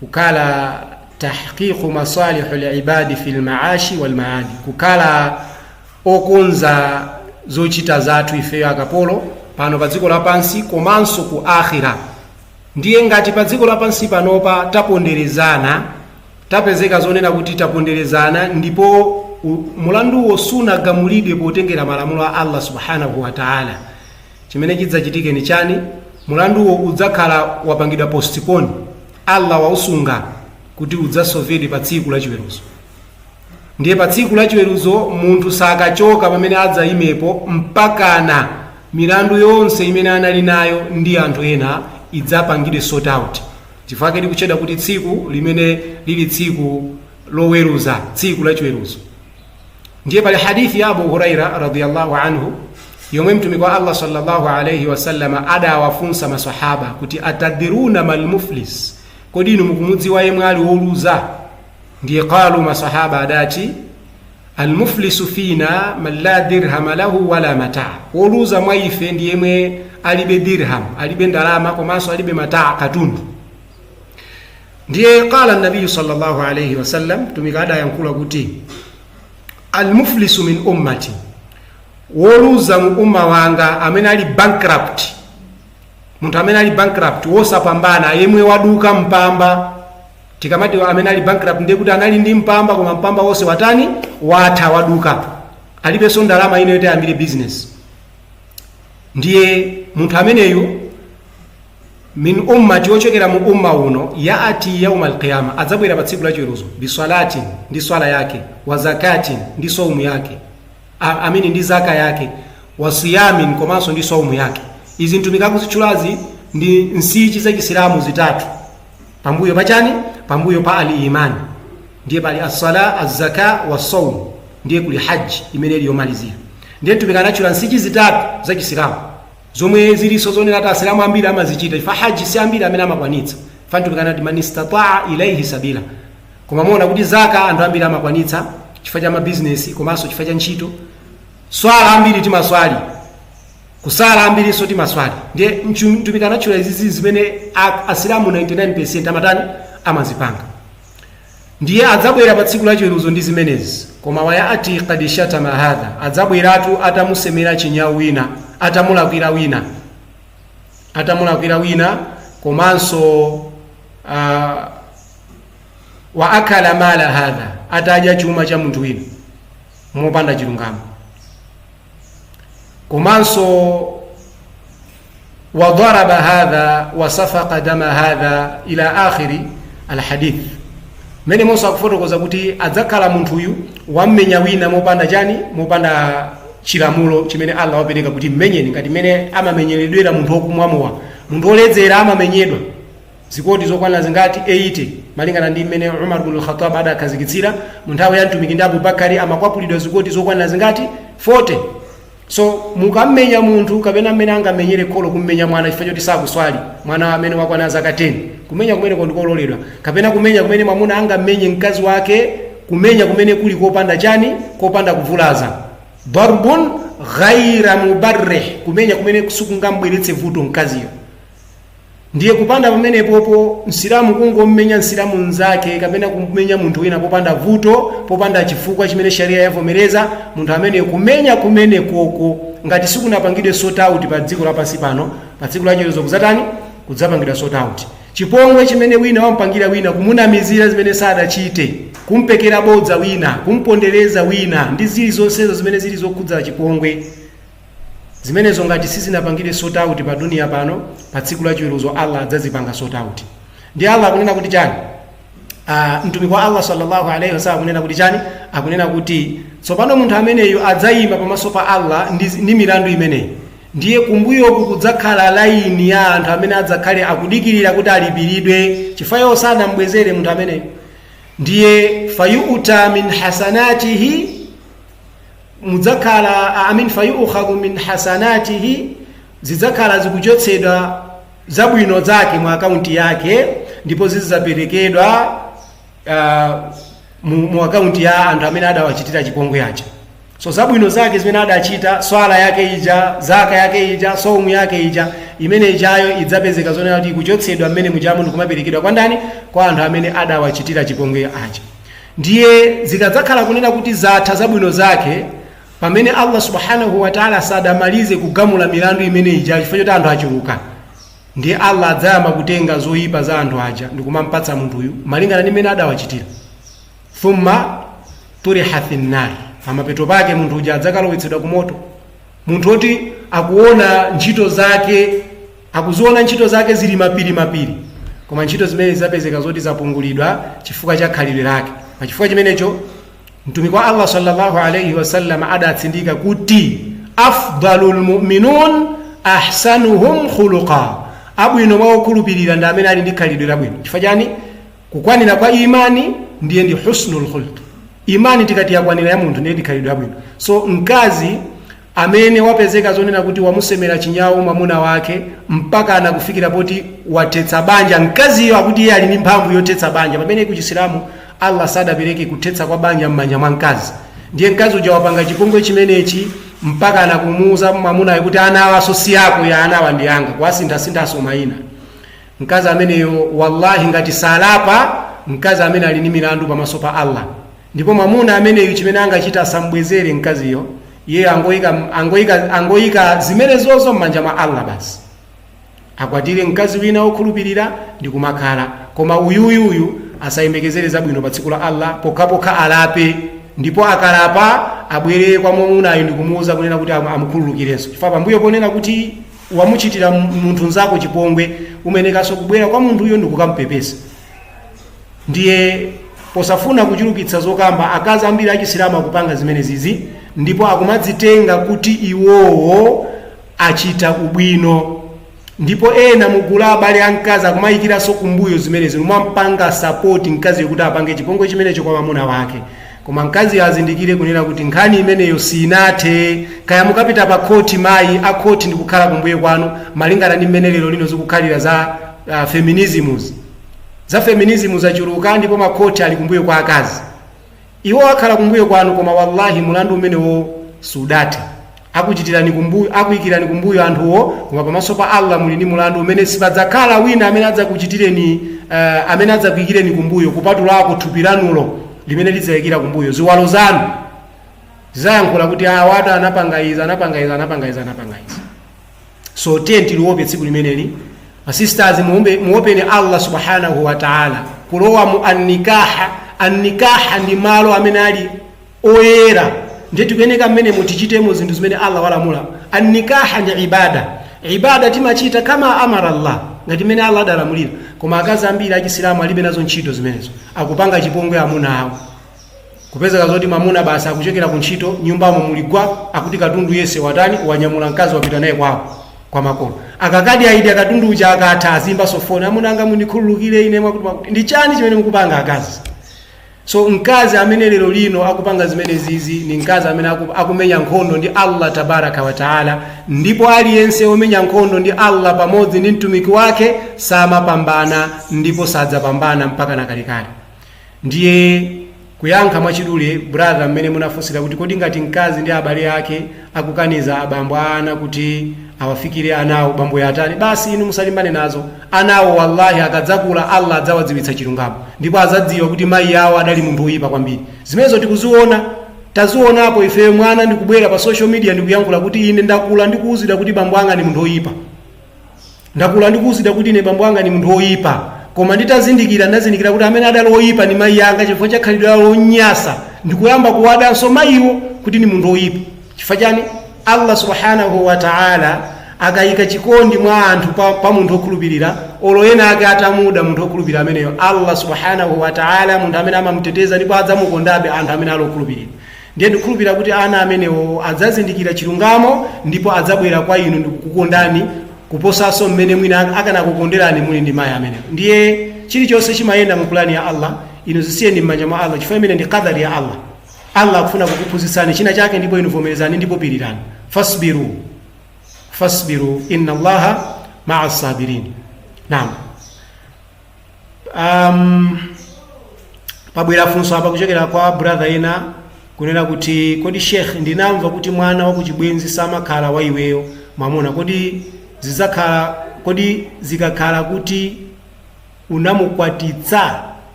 kukhala tahqiqu masalihu libadi fi lmaashi walmaadi, kukhala okonza zochita zathu ifeyo akapolo pano pa dziko lapansi komanso ku akhira. Ndiye ngati pa dziko lapansi panopa taponderezana, tapezeka zonena kuti taponderezana, ndipo mulanduwo sunagamulidwe potengera malamulo a Allah subhanahu wa ta'ala, chimene chidzachitike ni chani? Mulanduwo udzakhala wapangidwa postpone. Allah wausunga kuti udzasolvedwe pa tsiku lachiweruzo. Ndiye pa tsiku lachiweruzo munthu sakachoka pamene adzayimepo mpakana milandu yonse imene anali nayo ndi anthu ena idzapangidwe sort out, chifukwa likutchedwa kuti tsiku limene lili tsiku loweruza, tsiku lachiweruzo. Ndiye pali hadithi ya Abu Huraira radiyallahu anhu yomwe mtumiki wa Allah sallallahu alayhi wasallama adawafunsa masahaba kuti, "Atadiruna mal muflis?" Kodi inu mukumudziwa yemwe ali woluza? Ndiye qalu, masahaba adati, "Almuflisu fina man la dirhama lahu wala mataa." Woluza mwa ife ndi yemwe alibe dirham, alibe ndalama, komanso alibe mataa, katundu. Ndiye qala nabiyu sallallahu alayhi wasallam, mtumiki adayankhula kuti, "Almuflisu min ummati," woluza mu umma wanga, amene ali bankrupt, munthu amene ali bankrupt, wosapambana, yemwe waduka mpamba. Tikamati amene ali bankrupt, ndiye kuti anali ndi mpamba, koma mpamba wonse watani? Watha, waduka, alibenso ndalama ino yoti ayambire business. Ndiye munthu ameneyu min ummati, wochokera mu umma uno, yaati yauma alqiyama, adzabwera pa tsiku lachiweruzo, biswalatin, ndi swala yake, wa zakatin, ndi saumu yake, amene ndi zaka yake, wa siyamin, komanso ndi saumu yake. Izi mtumiki akuzitchulazi ndi nsichi za Chisilamu zitatu pambuyo pachani? Pambuyo pa al-imani. Ndiye pali as-sala, az-zaka wa saum, ndiye kuli haji imene ili yomalizira. Ndiye mtumiki anatchula nsichi zitatu za Chisilamu zomwe zilinso zonena ati Asilamu ambiri amazichita. Ifa haji si ambiri amene amakwanitsa, fa mtumiki anati man istataa ilaihi sabila. Koma muona kuti zaka anthu ambiri amakwanitsa chifukwa cha mabizinesi komanso chifukwa cha ntchito. Swala ambiri timaswali, kusala ambirinso timaswali. Ndiye mtumiki anatchula izizi zimene Asilamu 99% amatani? Amazipanga. Ndiye adzabwera pa tsiku lachiweruzo ndi zimenezi, koma wayati kad shatama hadha, adzabweratu atamusemera chinyawu wina, atamulakwira wina, atamulakwira wina, komanso wa akala mala hadha, atadya chuma cha munthu wina mopanda chilungamo, komanso wa daraba hadha wa safaka dama hadha, ila akhiri alhadith. Mmene monso akufotokoza kuti adzakhala munthuyu wammenya wina mopanda chani? Mopanda chilamulo chimene Allah wapereka kuti mmenyeni, ngati mmene amamenyeredwera munthu wokumwa mowa. Munthu woledzera amamenyedwa zikoti zokwana zingati? 80, malingana ndi mmene Umar bin al-Khattab adakhazikitsira mu nthawi ya mtumiki ndi Abubakari, amakwapulidwa zikoti zokwana zingati? 40. So mukammenya munthu, kapena mmene angamenyere kholo kummenya mwana chifukwa choti sakuswali, mwana amene wakwana zaka 10, kumenya kumeneko ndikololedwa. Kapena kumenya kumene mwamuna angammenye mkazi wake, kumenya kumene kuli kopanda chani? Kopanda kuvulaza, darbun ghaira mubarrih, kumenya kumene sikungambweretse vuto mkaziyo. Ndiye kupanda pamenepopo, Msilamu kungommenya Msilamu mnzake kapena kumenya munthu wina popanda vuto, popanda chifukwa chimene sharia yavomereza, munthu amene kumenya kumene koko ngati sikunapangidwe sort out pa dziko lapansi pano, pa tsiku lachiweruzo kudzatani? Kudzapangidwa sort out. Chipongwe chimene wina wampangira wina, kumunamizira zimene sadachite, kumpekera bodza wina, kumpondereza wina, ndi zili zonsezo zimene zili zokhudza chipongwe, zimenezo ngati sizinapangidwe sort out pa dunia pano, pa tsiku lachiweruzo Allah adzazipanga sort out. Ndi Allah akunena kuti chani? Mtumiki wa Allah sallallahu alaihi wasallam akunena kuti chani? Akunena kuti tsopano munthu ameneyu adzayima pamaso pa Allah ndi milandu imeneyi. Ndiye kumbuyoku kudzakhala laini ya anthu amene adzakhale akudikirira kuti alipiridwe chifukwa iwo sanambwezere munthu ameneyu. Ndiye fayuta min hasanatihi, mudzakhala amin, fayukhadhu min hasanatihi, zidzakhala zikuchotsedwa zabwino zake mu akaunti yake, ndipo zizidzaperekedwa mu akaunti ya anthu amene adawachitira chipongwe aja. So zabwino zake zimene adachita, swala yake ija, zaka yake ija, saumu yake ija, imene ijayo idzapezeka zonena kuti ikuchotsedwa mmene mujamo ndikumaperekedwa kwa ndani? Kwa anthu amene adawachitira chipongwe aja. Ndiye zikadzakhala kunena kuti zatha zabwino zake, pamene Allah subhanahu wa ta'ala sadamalize kugamula milandu imene ija chifukwa choti anthu achuluka, ndiye Allah adzayamba kutenga zoyipa za anthu aja ndikumampatsa munthuyu malingana ndi mmene adawachitira. Thumma turiha finnar, pamapeto pake munthu uja adzakalowetsedwa ku moto. Munthu oti akuona ntchito zake, akuziona ntchito zake zili mapiri mapiri, koma ntchito zimene zapezeka zoti zapungulidwa chifukwa cha khalidwe lake. Pachifukwa chimenecho mtumiki wa Allah sallallahu alaihi wasallam adatsindika kuti afdalul mu'minun ahsanuhum khuluqa, abwino mwa okhulupirira ndi amene ali ndi khalidwe labwino. Chifukwa chani? Kukwanira kwa imani ndiye ndi husnul khuluq. Imani tikati yakwanira ya munthu, ndiye ndi khalidwe labwino. So mkazi amene wapezeka zonena kuti wamusemera chinyawo mwamuna wake mpaka anakufikira poti wathetsa banja, mkaziyo akuti iye ali ndi mphamvu yothetsa banja, pamene ku Chisilamu Allah sadapereke kuthetsa kwa banja m'manja mwa mkazi. Ndiye mkazi uja wapanga chipongwe chimenechi mpaka anakumuuza mwamunayo kuti anawa si ako ya, anawa ndi anga, kuwasinthasinthanso mayina. Mkazi ameneyo wallahi ngati salapa, mkazi amene ali ndi milandu pamaso pa Allah. Ndipo mwamuna ameneyu chimene angachita, asambwezere mkaziyo, iye angoyika zimenezozo m'manja mwa Allah basi, akwatire mkazi wina wokhulupirira ndi kumakhala. Koma uyuyuyu Asayembekezere zabwino pa tsiku la Allah pokhapokha alape, ndipo akalapa abwerere kwa mwamunayo ndikumuwuza kunena kuti amukhululukirenso, chifukwa pambuyo ponena kuti wamuchitira munthu nzako chipongwe, umenekanso kubwera kwa munthuyo ndikukampepesa. Ndiye posafuna kuchulukitsa zokamba, akazi ambiri achisilamu akupanga zimene zizi ndipo akumadzitenga kuti iwowo achita ubwino, ndipo ena mugulu abale a mkazi akumayikiranso kumbuyo zimenezi, umampanga support mkaziyo kuti apange chipongwe chimenecho kwa mwamuna wake. Koma mkaziyo azindikire kunena kuti nkhani imeneyo sinathe. Kaya mukapita pa khoti, mayi akhoti ndikukhala kumbuyo kwanu, malingana ndi mmene lero lino zikukhalira za feminisms, za feminism zachuluka ndipo makhoti ali kumbuyo kwa akazi. Iwo akhala kumbuyo kwanu, koma wallahi mulandu umenewo sudathe. Akuchitirani kumbuyo, akuyikirani kumbuyo anthuwo, koma pamaso pa Allah muli ndi mulandu umene sipadzakhala wina amene adzakuchitireni, amene adzakuyikireni kumbuyo kupatulako thupi lanulo limene lidzayikira kumbuyo. Ziwalo zanu zidzayankhula kuti awatu anapanga izi, anapanga izi, anapanga izi, anapanga izi. So tiye tiliope tsiku limeneli. Masisters, muopeni Allah subhanahu wa ta'ala. Kulowa mu annikaha, annikaha ndi malo amene ali oyera, ndiye tikuyeneka mmene mutichitemo zinthu zimene Allah walamula. Annikaha ndi ibada, ibada timachita kama amara Allah, ngati mmene Allah adalamulira. Koma akazi ambiri achisilamu alibe nazo ntchito zimenezo, akupanga chipongwe amuna awo. Kupezeka zoti mamuna basi akuchokera ku ntchito, nyumbamo muligwa, akuti katundu yese watani, wanyamula mkazi wapita naye kwawo kwa makolo. Akakadi aidi akatundu uja akatha, azimba sofoni, "Amuna anga, mundikhululukire ine mwakuti mwakuti." Ndi chani chimene mukupanga, akazi? So mkazi amene lero lino akupanga zimene zizi ni mkazi amene akumenya nkhondo ndi Allah tabaraka wa taala, ndipo aliyense omenya nkhondo ndi Allah pamodzi ndi mtumiki wake samapambana ndipo sadzapambana mpaka na kalekale. Ndiye kuyankha mwachidule, brother, mmene munafunsira kuti kodi ngati mkazi ndi abale ake akukaniza abambo a ana kuti awafikire anawo, bambo yatani? Basi, inu musalimbane nazo. Anawo wallahi akadzakula Allah adzawadziwitsa chilungamo ndipo adzadziwa kuti mayi awo adali munthu woyipa kwambiri. Zimenezo tikuziona, tazionapo ifeyo. Mwana ndikubwera pa social media ndikuyankhula kuti, "Ine ndakula ndikuwuzidwa kuti bambo anga ndi munthu woyipa, ndakula ndikuwuzidwa kuti ine bambo anga ndi munthu woyipa, koma nditazindikira ndazindikira kuti amene adali woyipa ndi mayi anga chifukwa cha khalidwe lawo lonyasa. Ndikuyamba kuwadanso mayiwo kuti ndi munthu woyipa." Chifukwa chani? Allah subhanahu wa ta'ala akayika chikondi mwa anthu pa munthu wokhulupirira, olo ena ake atamuda munthu wokhulupirira ameneyo, Allah subhanahu wa ta'ala munthu amene amamuteteza ndipo adzamukondabe anthu amene ali okhulupirira. Ndiye ndikukhulupirira kuti ana amenewo adzazindikira chilungamo ndipo adzabwera kwa inu ndikukukondani kuposanso mmene mwina akanakukonderani muli ndi mayi amenewo. Ndiye chilichonse chimayenda mu pulani ya Allah. Inu zisiyeni m'manja mwa Allah, chifukwa imene ndi qadari ya Allah. Allah akufuna kukuphunzitsani china chake, ndipo inu vomerezani ndipo pirirani. Fasbiru, fasbiru, inna Allaha maa sabirin. Naam. Pabwera funso apa kuchokera kwa brother ena kunena kuti, "Kodi sheikh, ndinamva kuti mwana wakuchibwenzi samakhala wa iweyo mwamuna. Kodi zidzakhala, kodi zikakhala kuti unamukwatitsa?"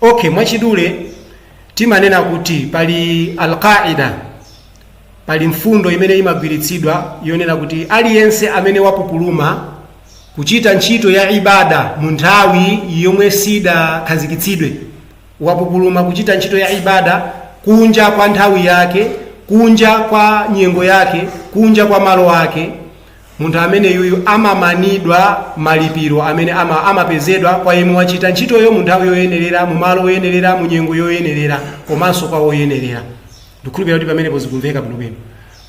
Okay, mwachidule timanena kuti pali alqaida, pali mfundo imene imagwiritsidwa yonena kuti aliyense amene wapupuluma kuchita ntchito ya ibada mu nthawi yomwe sidakhazikitsidwe, wapupuluma kuchita ntchito ya ibada kunja kwa nthawi yake, kunja kwa nyengo yake, kunja kwa malo ake, munthu amene yuyu amamanidwa malipiro amene amapezedwa kwa yemwe wachita ntchitoyo mu nthawi yoyenerera, mu malo oyenerera, mu nyengo yoyenerera, komanso kwa woyenerera. Ndikhulupirira kuti pamenepo zikumveka bwinobwino,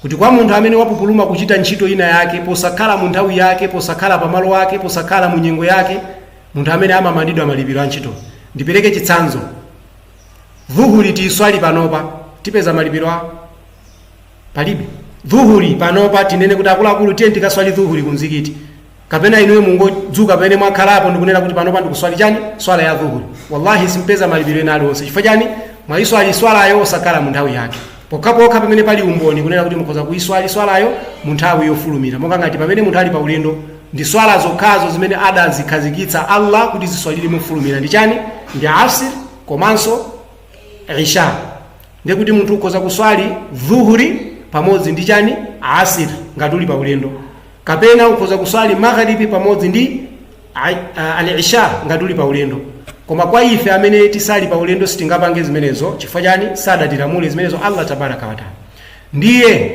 kuti kwa munthu amene wapupuluma kuchita ntchito ina yake posakhala mu nthawi yake, posakhala pa malo ake, posakhala mu nyengo yake, munthu amene amamanidwa malipiro a ntchito. Ndipereke chitsanzo: dhuhuri tiyiswali panopa, tipeza malipiro a palibe. Dhuhuri panopa tinene kuti, "Akuluakulu, tiye tikaswali dhuhuri kumzikiti," kapena inuyo mungodzuka pamene mwakhalapo ndikunena kuti, "Panopa ndikuswali chani? Swala ya dhuhuri," wallahi simpeza malipiro ena aliwonse. Chifukwa chani? Mwayiswali swalayo osakhala mu nthawi yake. Pokhapokha pamene pali umboni kunena kuti mukhoza kuyiswali swalayo mu nthawi yofulumira, monga ngati pamene munthu ali pa ulendo. Ndi swala zokhazo zimene adazikhazikitsa Allah kuti ziswalire mofulumira ndi chani? Ndi asir komanso isha. Ndiye kuti munthu ukhoza kuswali dhuhuri pamodzi ndi chani? Asir, ngati uli pa ulendo, kapena ukhoza kuswali magharibi pamodzi ndi Al-isha ngati uli pa ulendo. Koma kwa ife amene tisali pa ulendo sitingapange zimenezo. Chifukwa chani? Sadatilamule zimenezo Allah tabaraka wataala. Ndiye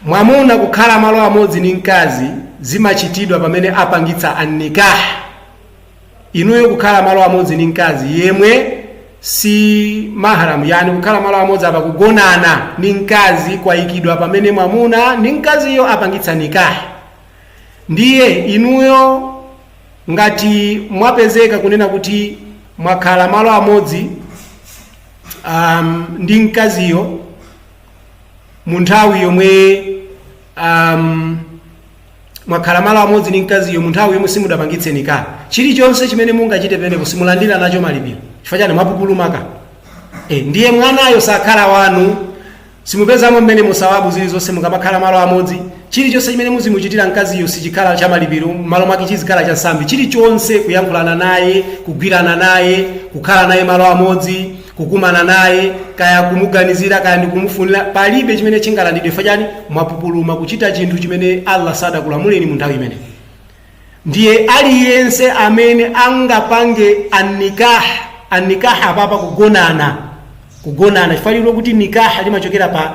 mwamuna kukhala malo amodzi ndi mkazi zimachitidwa pamene apangitsa annikah. Inuyo kukhala malo amodzi ndi mkazi yemwe si mahram, yani kukhala malo amodzi apa kugonana ndi mkazi kwayikidwa pamene mwamuna ndi mkaziyo apangitsa nikah. Ndiye inuyo ngati mwapezeka kunena kuti mwakhala malo amodzi ndi mkaziyo mu nthawi yomwe mwakhala malo amodzi ndi mkaziyo mu nthawi yomwe simudapangitse nikah, chilichonse chimene mungachite penepo simulandira nacho malipiro. Chifukwa chani? Mwapupulumaka. Ndiye mwanayo sakhala wanu, simupezamo mmene musawabu zilizonse. Mukamakhala malo amodzi, chilichonse chimene muzimuchitira mkaziyo sichikhala cha malipiro, malo mwake chizikhala cha nsambi. Chilichonse, kuyankhulana naye, kugwirana naye, kukhala naye malo amodzi, kukumana naye, kaya kumuganizira, kaya ndikumufunira, palibe chimene chingalandidwe. Chifukwa chani? Mwapupuluma kuchita chinthu chimene Allah sadakulamuleni mu nthawi imeneyo. Ndiye aliyense amene angapange annikah, annikah apapa kugonana, kugonana, chifukwa lilo kuti nikah limachokera pa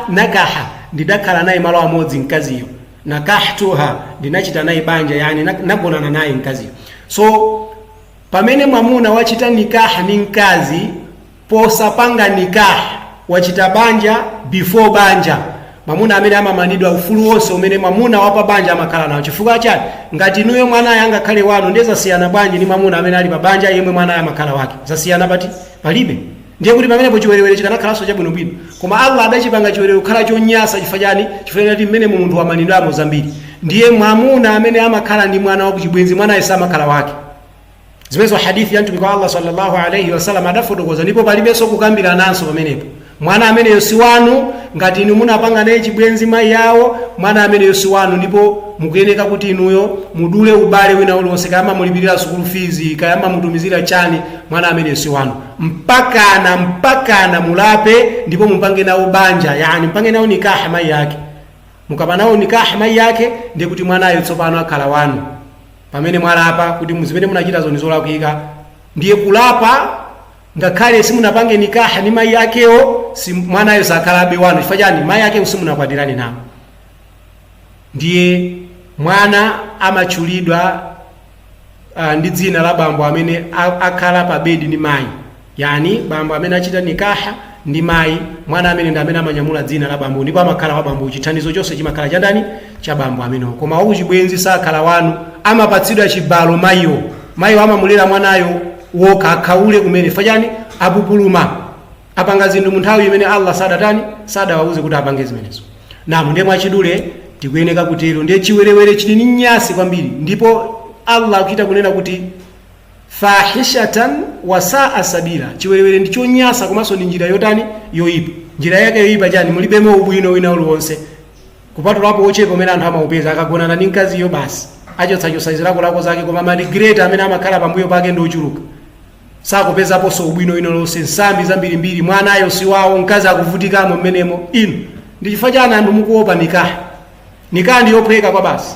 nakaha, ndidakhala naye malo amodzi mkaziyo, nakahtuha, ndinachita naye banja, yani nagonana naye mkaziyo. So pamene mwamuna wachita nikah ndi mkazi posapanga nikah, wachita banja before banja, mwamuna amene amamanidwa ufulu wonse umene mwamuna wapa banja amakhala nawo. Chifukwa chani? Ngati inuyo mwanayo angakhale wanu, ndiye zasiyana bwanji ndi mwamuna amene ali pa banja yemwe mwanayo amakhala wake? Zasiyana pati? Palibe. Ndiye kuti pamenepo chiwerewere chikanakhalanso chabwinobwino, koma Allah adachipanga chiwerewere kukhala chonyasa. Chifukwa chani? Chifukwa chati mmene munthu wamanidwamo zambiri. Ndiye mwamuna amene amakhala ndi mwana wakuchibwenzi, mwanayo samakhala wake. Zimenezo hadithi ya Mtumiki wa Allah sallallahu alaihi wasallam adafotokoza, ndipo palibenso kukambirananso pamenepo. Mwana ameneyo si wanu. Ngati inu munapanga naye chibwenzi mayi yawo, mwana ameneyo si wanu, ndipo mukuyeneka kuti inuyo mudule ubale wina uliwonse, kaya mulipirira school fees, kaya mutumizira chani, mwana ameneyo si wanu mpakana mulape ndipo mupange nawo banja, yani mpange nawo nikaha mayi yake. Mukapanga nawo nikaha mayi yake, ndiye kuti mwanayo tsopano akhala wanu pamene mwalapa kuti muzimene munachitazo ndi zolakwika. Ndiye kulapa, ngakhale simunapange nikaha ndi mayi akewo, si mwanayo sakhalabe wanu. Chifukwa chani? Mayi akewo simunakwatirane nawo. Ndiye mwana amatchulidwa ndi dzina la bambo amene akhala pa bedi ndi mayi, yani bambo amene achita nikaha ndi mayi. Mwana amene ndi amene amanyamula dzina la bambo ndipo amakhala wa bambo. Chithandizo chonse chimakhala cha ndani? Cha bambo amenewo. Koma wakuchibwenzi sakhala wanu, amapatsidwa chibalo mayiwo, mayiwo amamulera mwanayo wokha, akhaule kumene. Chifukwa chani? Apupuluma, apanga zinthu mu nthawi imene Allah sadatani, sadawauze kuti apange zimenezo. Namu, ndiye mwachidule tikuyeneka kutero. Ndiye chiwerewere chili ndi nyasi kwambiri, ndipo Allah akuchita kunena kuti fahishatan wasaa sabila. Chiwerewere ndi chonyasa komanso ndi njira yotani? Yoyipa. Njira yake yoyipa chani? Mulibemo ubwino wina uliwonse kupatulapo ochepa umene anthu amaupeza akagonana ndi mkaziyo, basi achotsachosa zilakolako zake, koma ma regret amene amakhala pambuyo pake ndi ochuluka. Sakupezaponso ubwino wina uliwonse, nsambi zambirimbiri, mwanayo si wawo, mkazi akuvutikamo mmenemo. Inu, ndi chifukwa chani anthu mukuopa nikaha? Nikaha ndi yophweka kwa basi.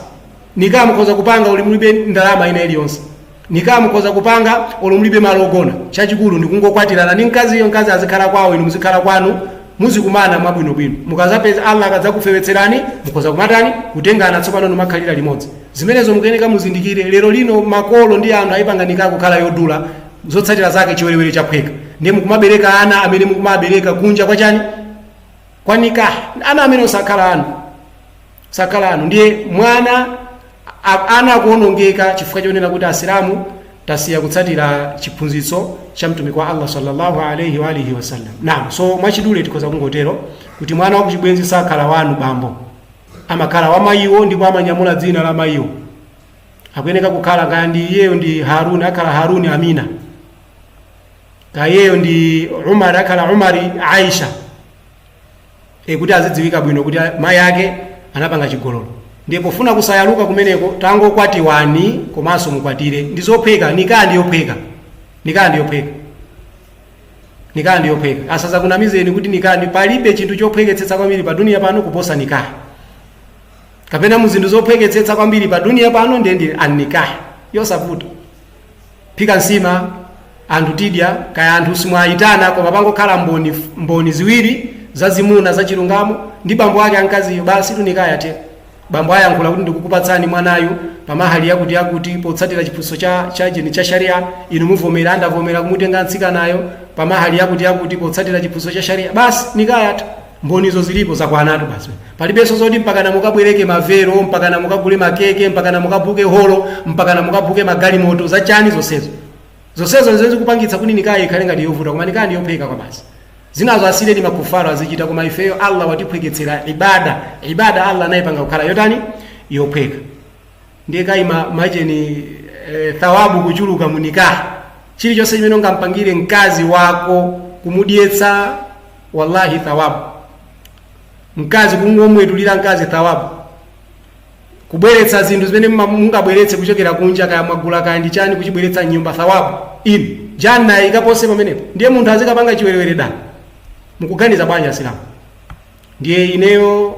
Nikaha mukhoza kupanga uli mulibe ndalama ina iliyonse. Nikaha mukhoza kupanga olo mulibe malo ogona. Chachikulu ndikungokwatirana ndi mkaziyo, mkazi azikhala kwawo, inu muzikhala kwanu, muzikumana mwabwinobwino. Mukazapeza, Allah akadzakufewetserani, mukhoza kumatani, kutengana tsopano numakhalira limodzi. Zimenezo mukuyeneka muzindikire. Lero lino makolo ndi anthu ayipanga nikaha kukhala yodula, zotsatira zake chiwerewere chaphweka. Ndiye mukumabereka ana amene mukumabereka kunja kwa chani? Kwa nikaha. Ana amene osakhala anu, sakhala anu. Ndiye mwana ana akuonongeka chifukwa chonena kuti Asilamu tasiya kutsatira chiphunzitso cha Mtumiki wa Allah sallallahu alaihi wa alihi wasallam. Naam, so mwachidule tikhoza kungotero kuti mwana wakuchibwenzi sakhala wanu bambo, amakhala wa mayiwo ndipo amanyamula dzina la mayiwo. Akuyeneka kukhala kaya ndi iyeyo ndi Haruni, akhala Haruni Amina, kaya iyeyo ndi Umar, akhala Umari Aisha, kuti azidziwika bwino kuti mayi ake anapanga chigololo. Ndiye pofuna kusayaluka kumeneko, tangokwatiwani komanso mukwatire, ndi zophweka. Nikaha ndi yophweka, nikaha ndi yophweka, nikaha ndi yophweka. Asazakunamizeni kuti nikaha ndi, palibe chinthu chophweketsetsa kwambiri pa dunia pano kuposa nikaha. Kapena mu zinthu zophweketsetsa kwambiri pa duniya pano ndiye ndi annikah, yosavuta. Phika nsima, anthu tidya, kaya anthu simwayitana, koma pangokhala mboni, mboni ziwiri zazimuna zachilungamo ndi bambo ake amkaziyo, basi tu nikah yathe. Bambo ayankhula kuti ndikukupatsani mwanayu pamahali yakuti yakuti potsatira chiphunzitso cha cheni cha sharia, inu muvomera, andavomera kumutenga mtsikanayo pamahali yakuti yakuti potsatira chiphunzitso cha sharia, basi nikah yatha. Mbonizo zilipo, zakwanatu basi. Palibenso zoti mpakana mukabwereke mavero, mpakana mukagule makeke, mpakana mukabuke holo, mpakana mukabuke magalimoto, zachani zonsezo. Zonsezo zimene zikupangitsa kuti nikah ikhale ngati yovuta, koma nikah ndi yophweka kwa basi. Zinazo asiyeni makufaro azichita, koma ifeyo Allah watiphweketsera ibada. Ibada Allah anayipanga kukhala yotani? Yophweka. Ndiye kayima macheni thawabu kuchuluka mu nikah. Chilichonse chimene ungampangire mkazi wako, kumudyetsa, wallahi thawabu. Mkazi kungomwetulira mkazi, thawabu. Kubweretsa zinthu zimene mungabweretse kuchokera kunja, kaya mwagula kaya ndi chani, kuchibweretsa mnyumba, thawabu. Inu janna ikapose pamenepo. Ndiye munthu azikapanga chiwerewere da? Mukuganiza bwanji, asilamu? Ndiye ineyo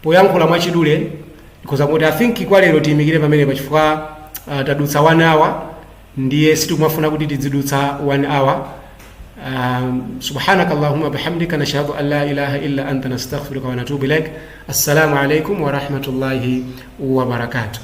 poyankhula mwachidule ndikhoza kuti I think kwa lero tiyimikire pamenepo, chifukwa tadutsa 1 hour, ndiye sitikumafuna kuti tidzidutsa 1 hour. سبحانك اللهم بحمدك، نشهد أن لا إله إلا أنت، نستغفرك ونتوب إليك. السلام عليكم ورحمة الله وبركاته.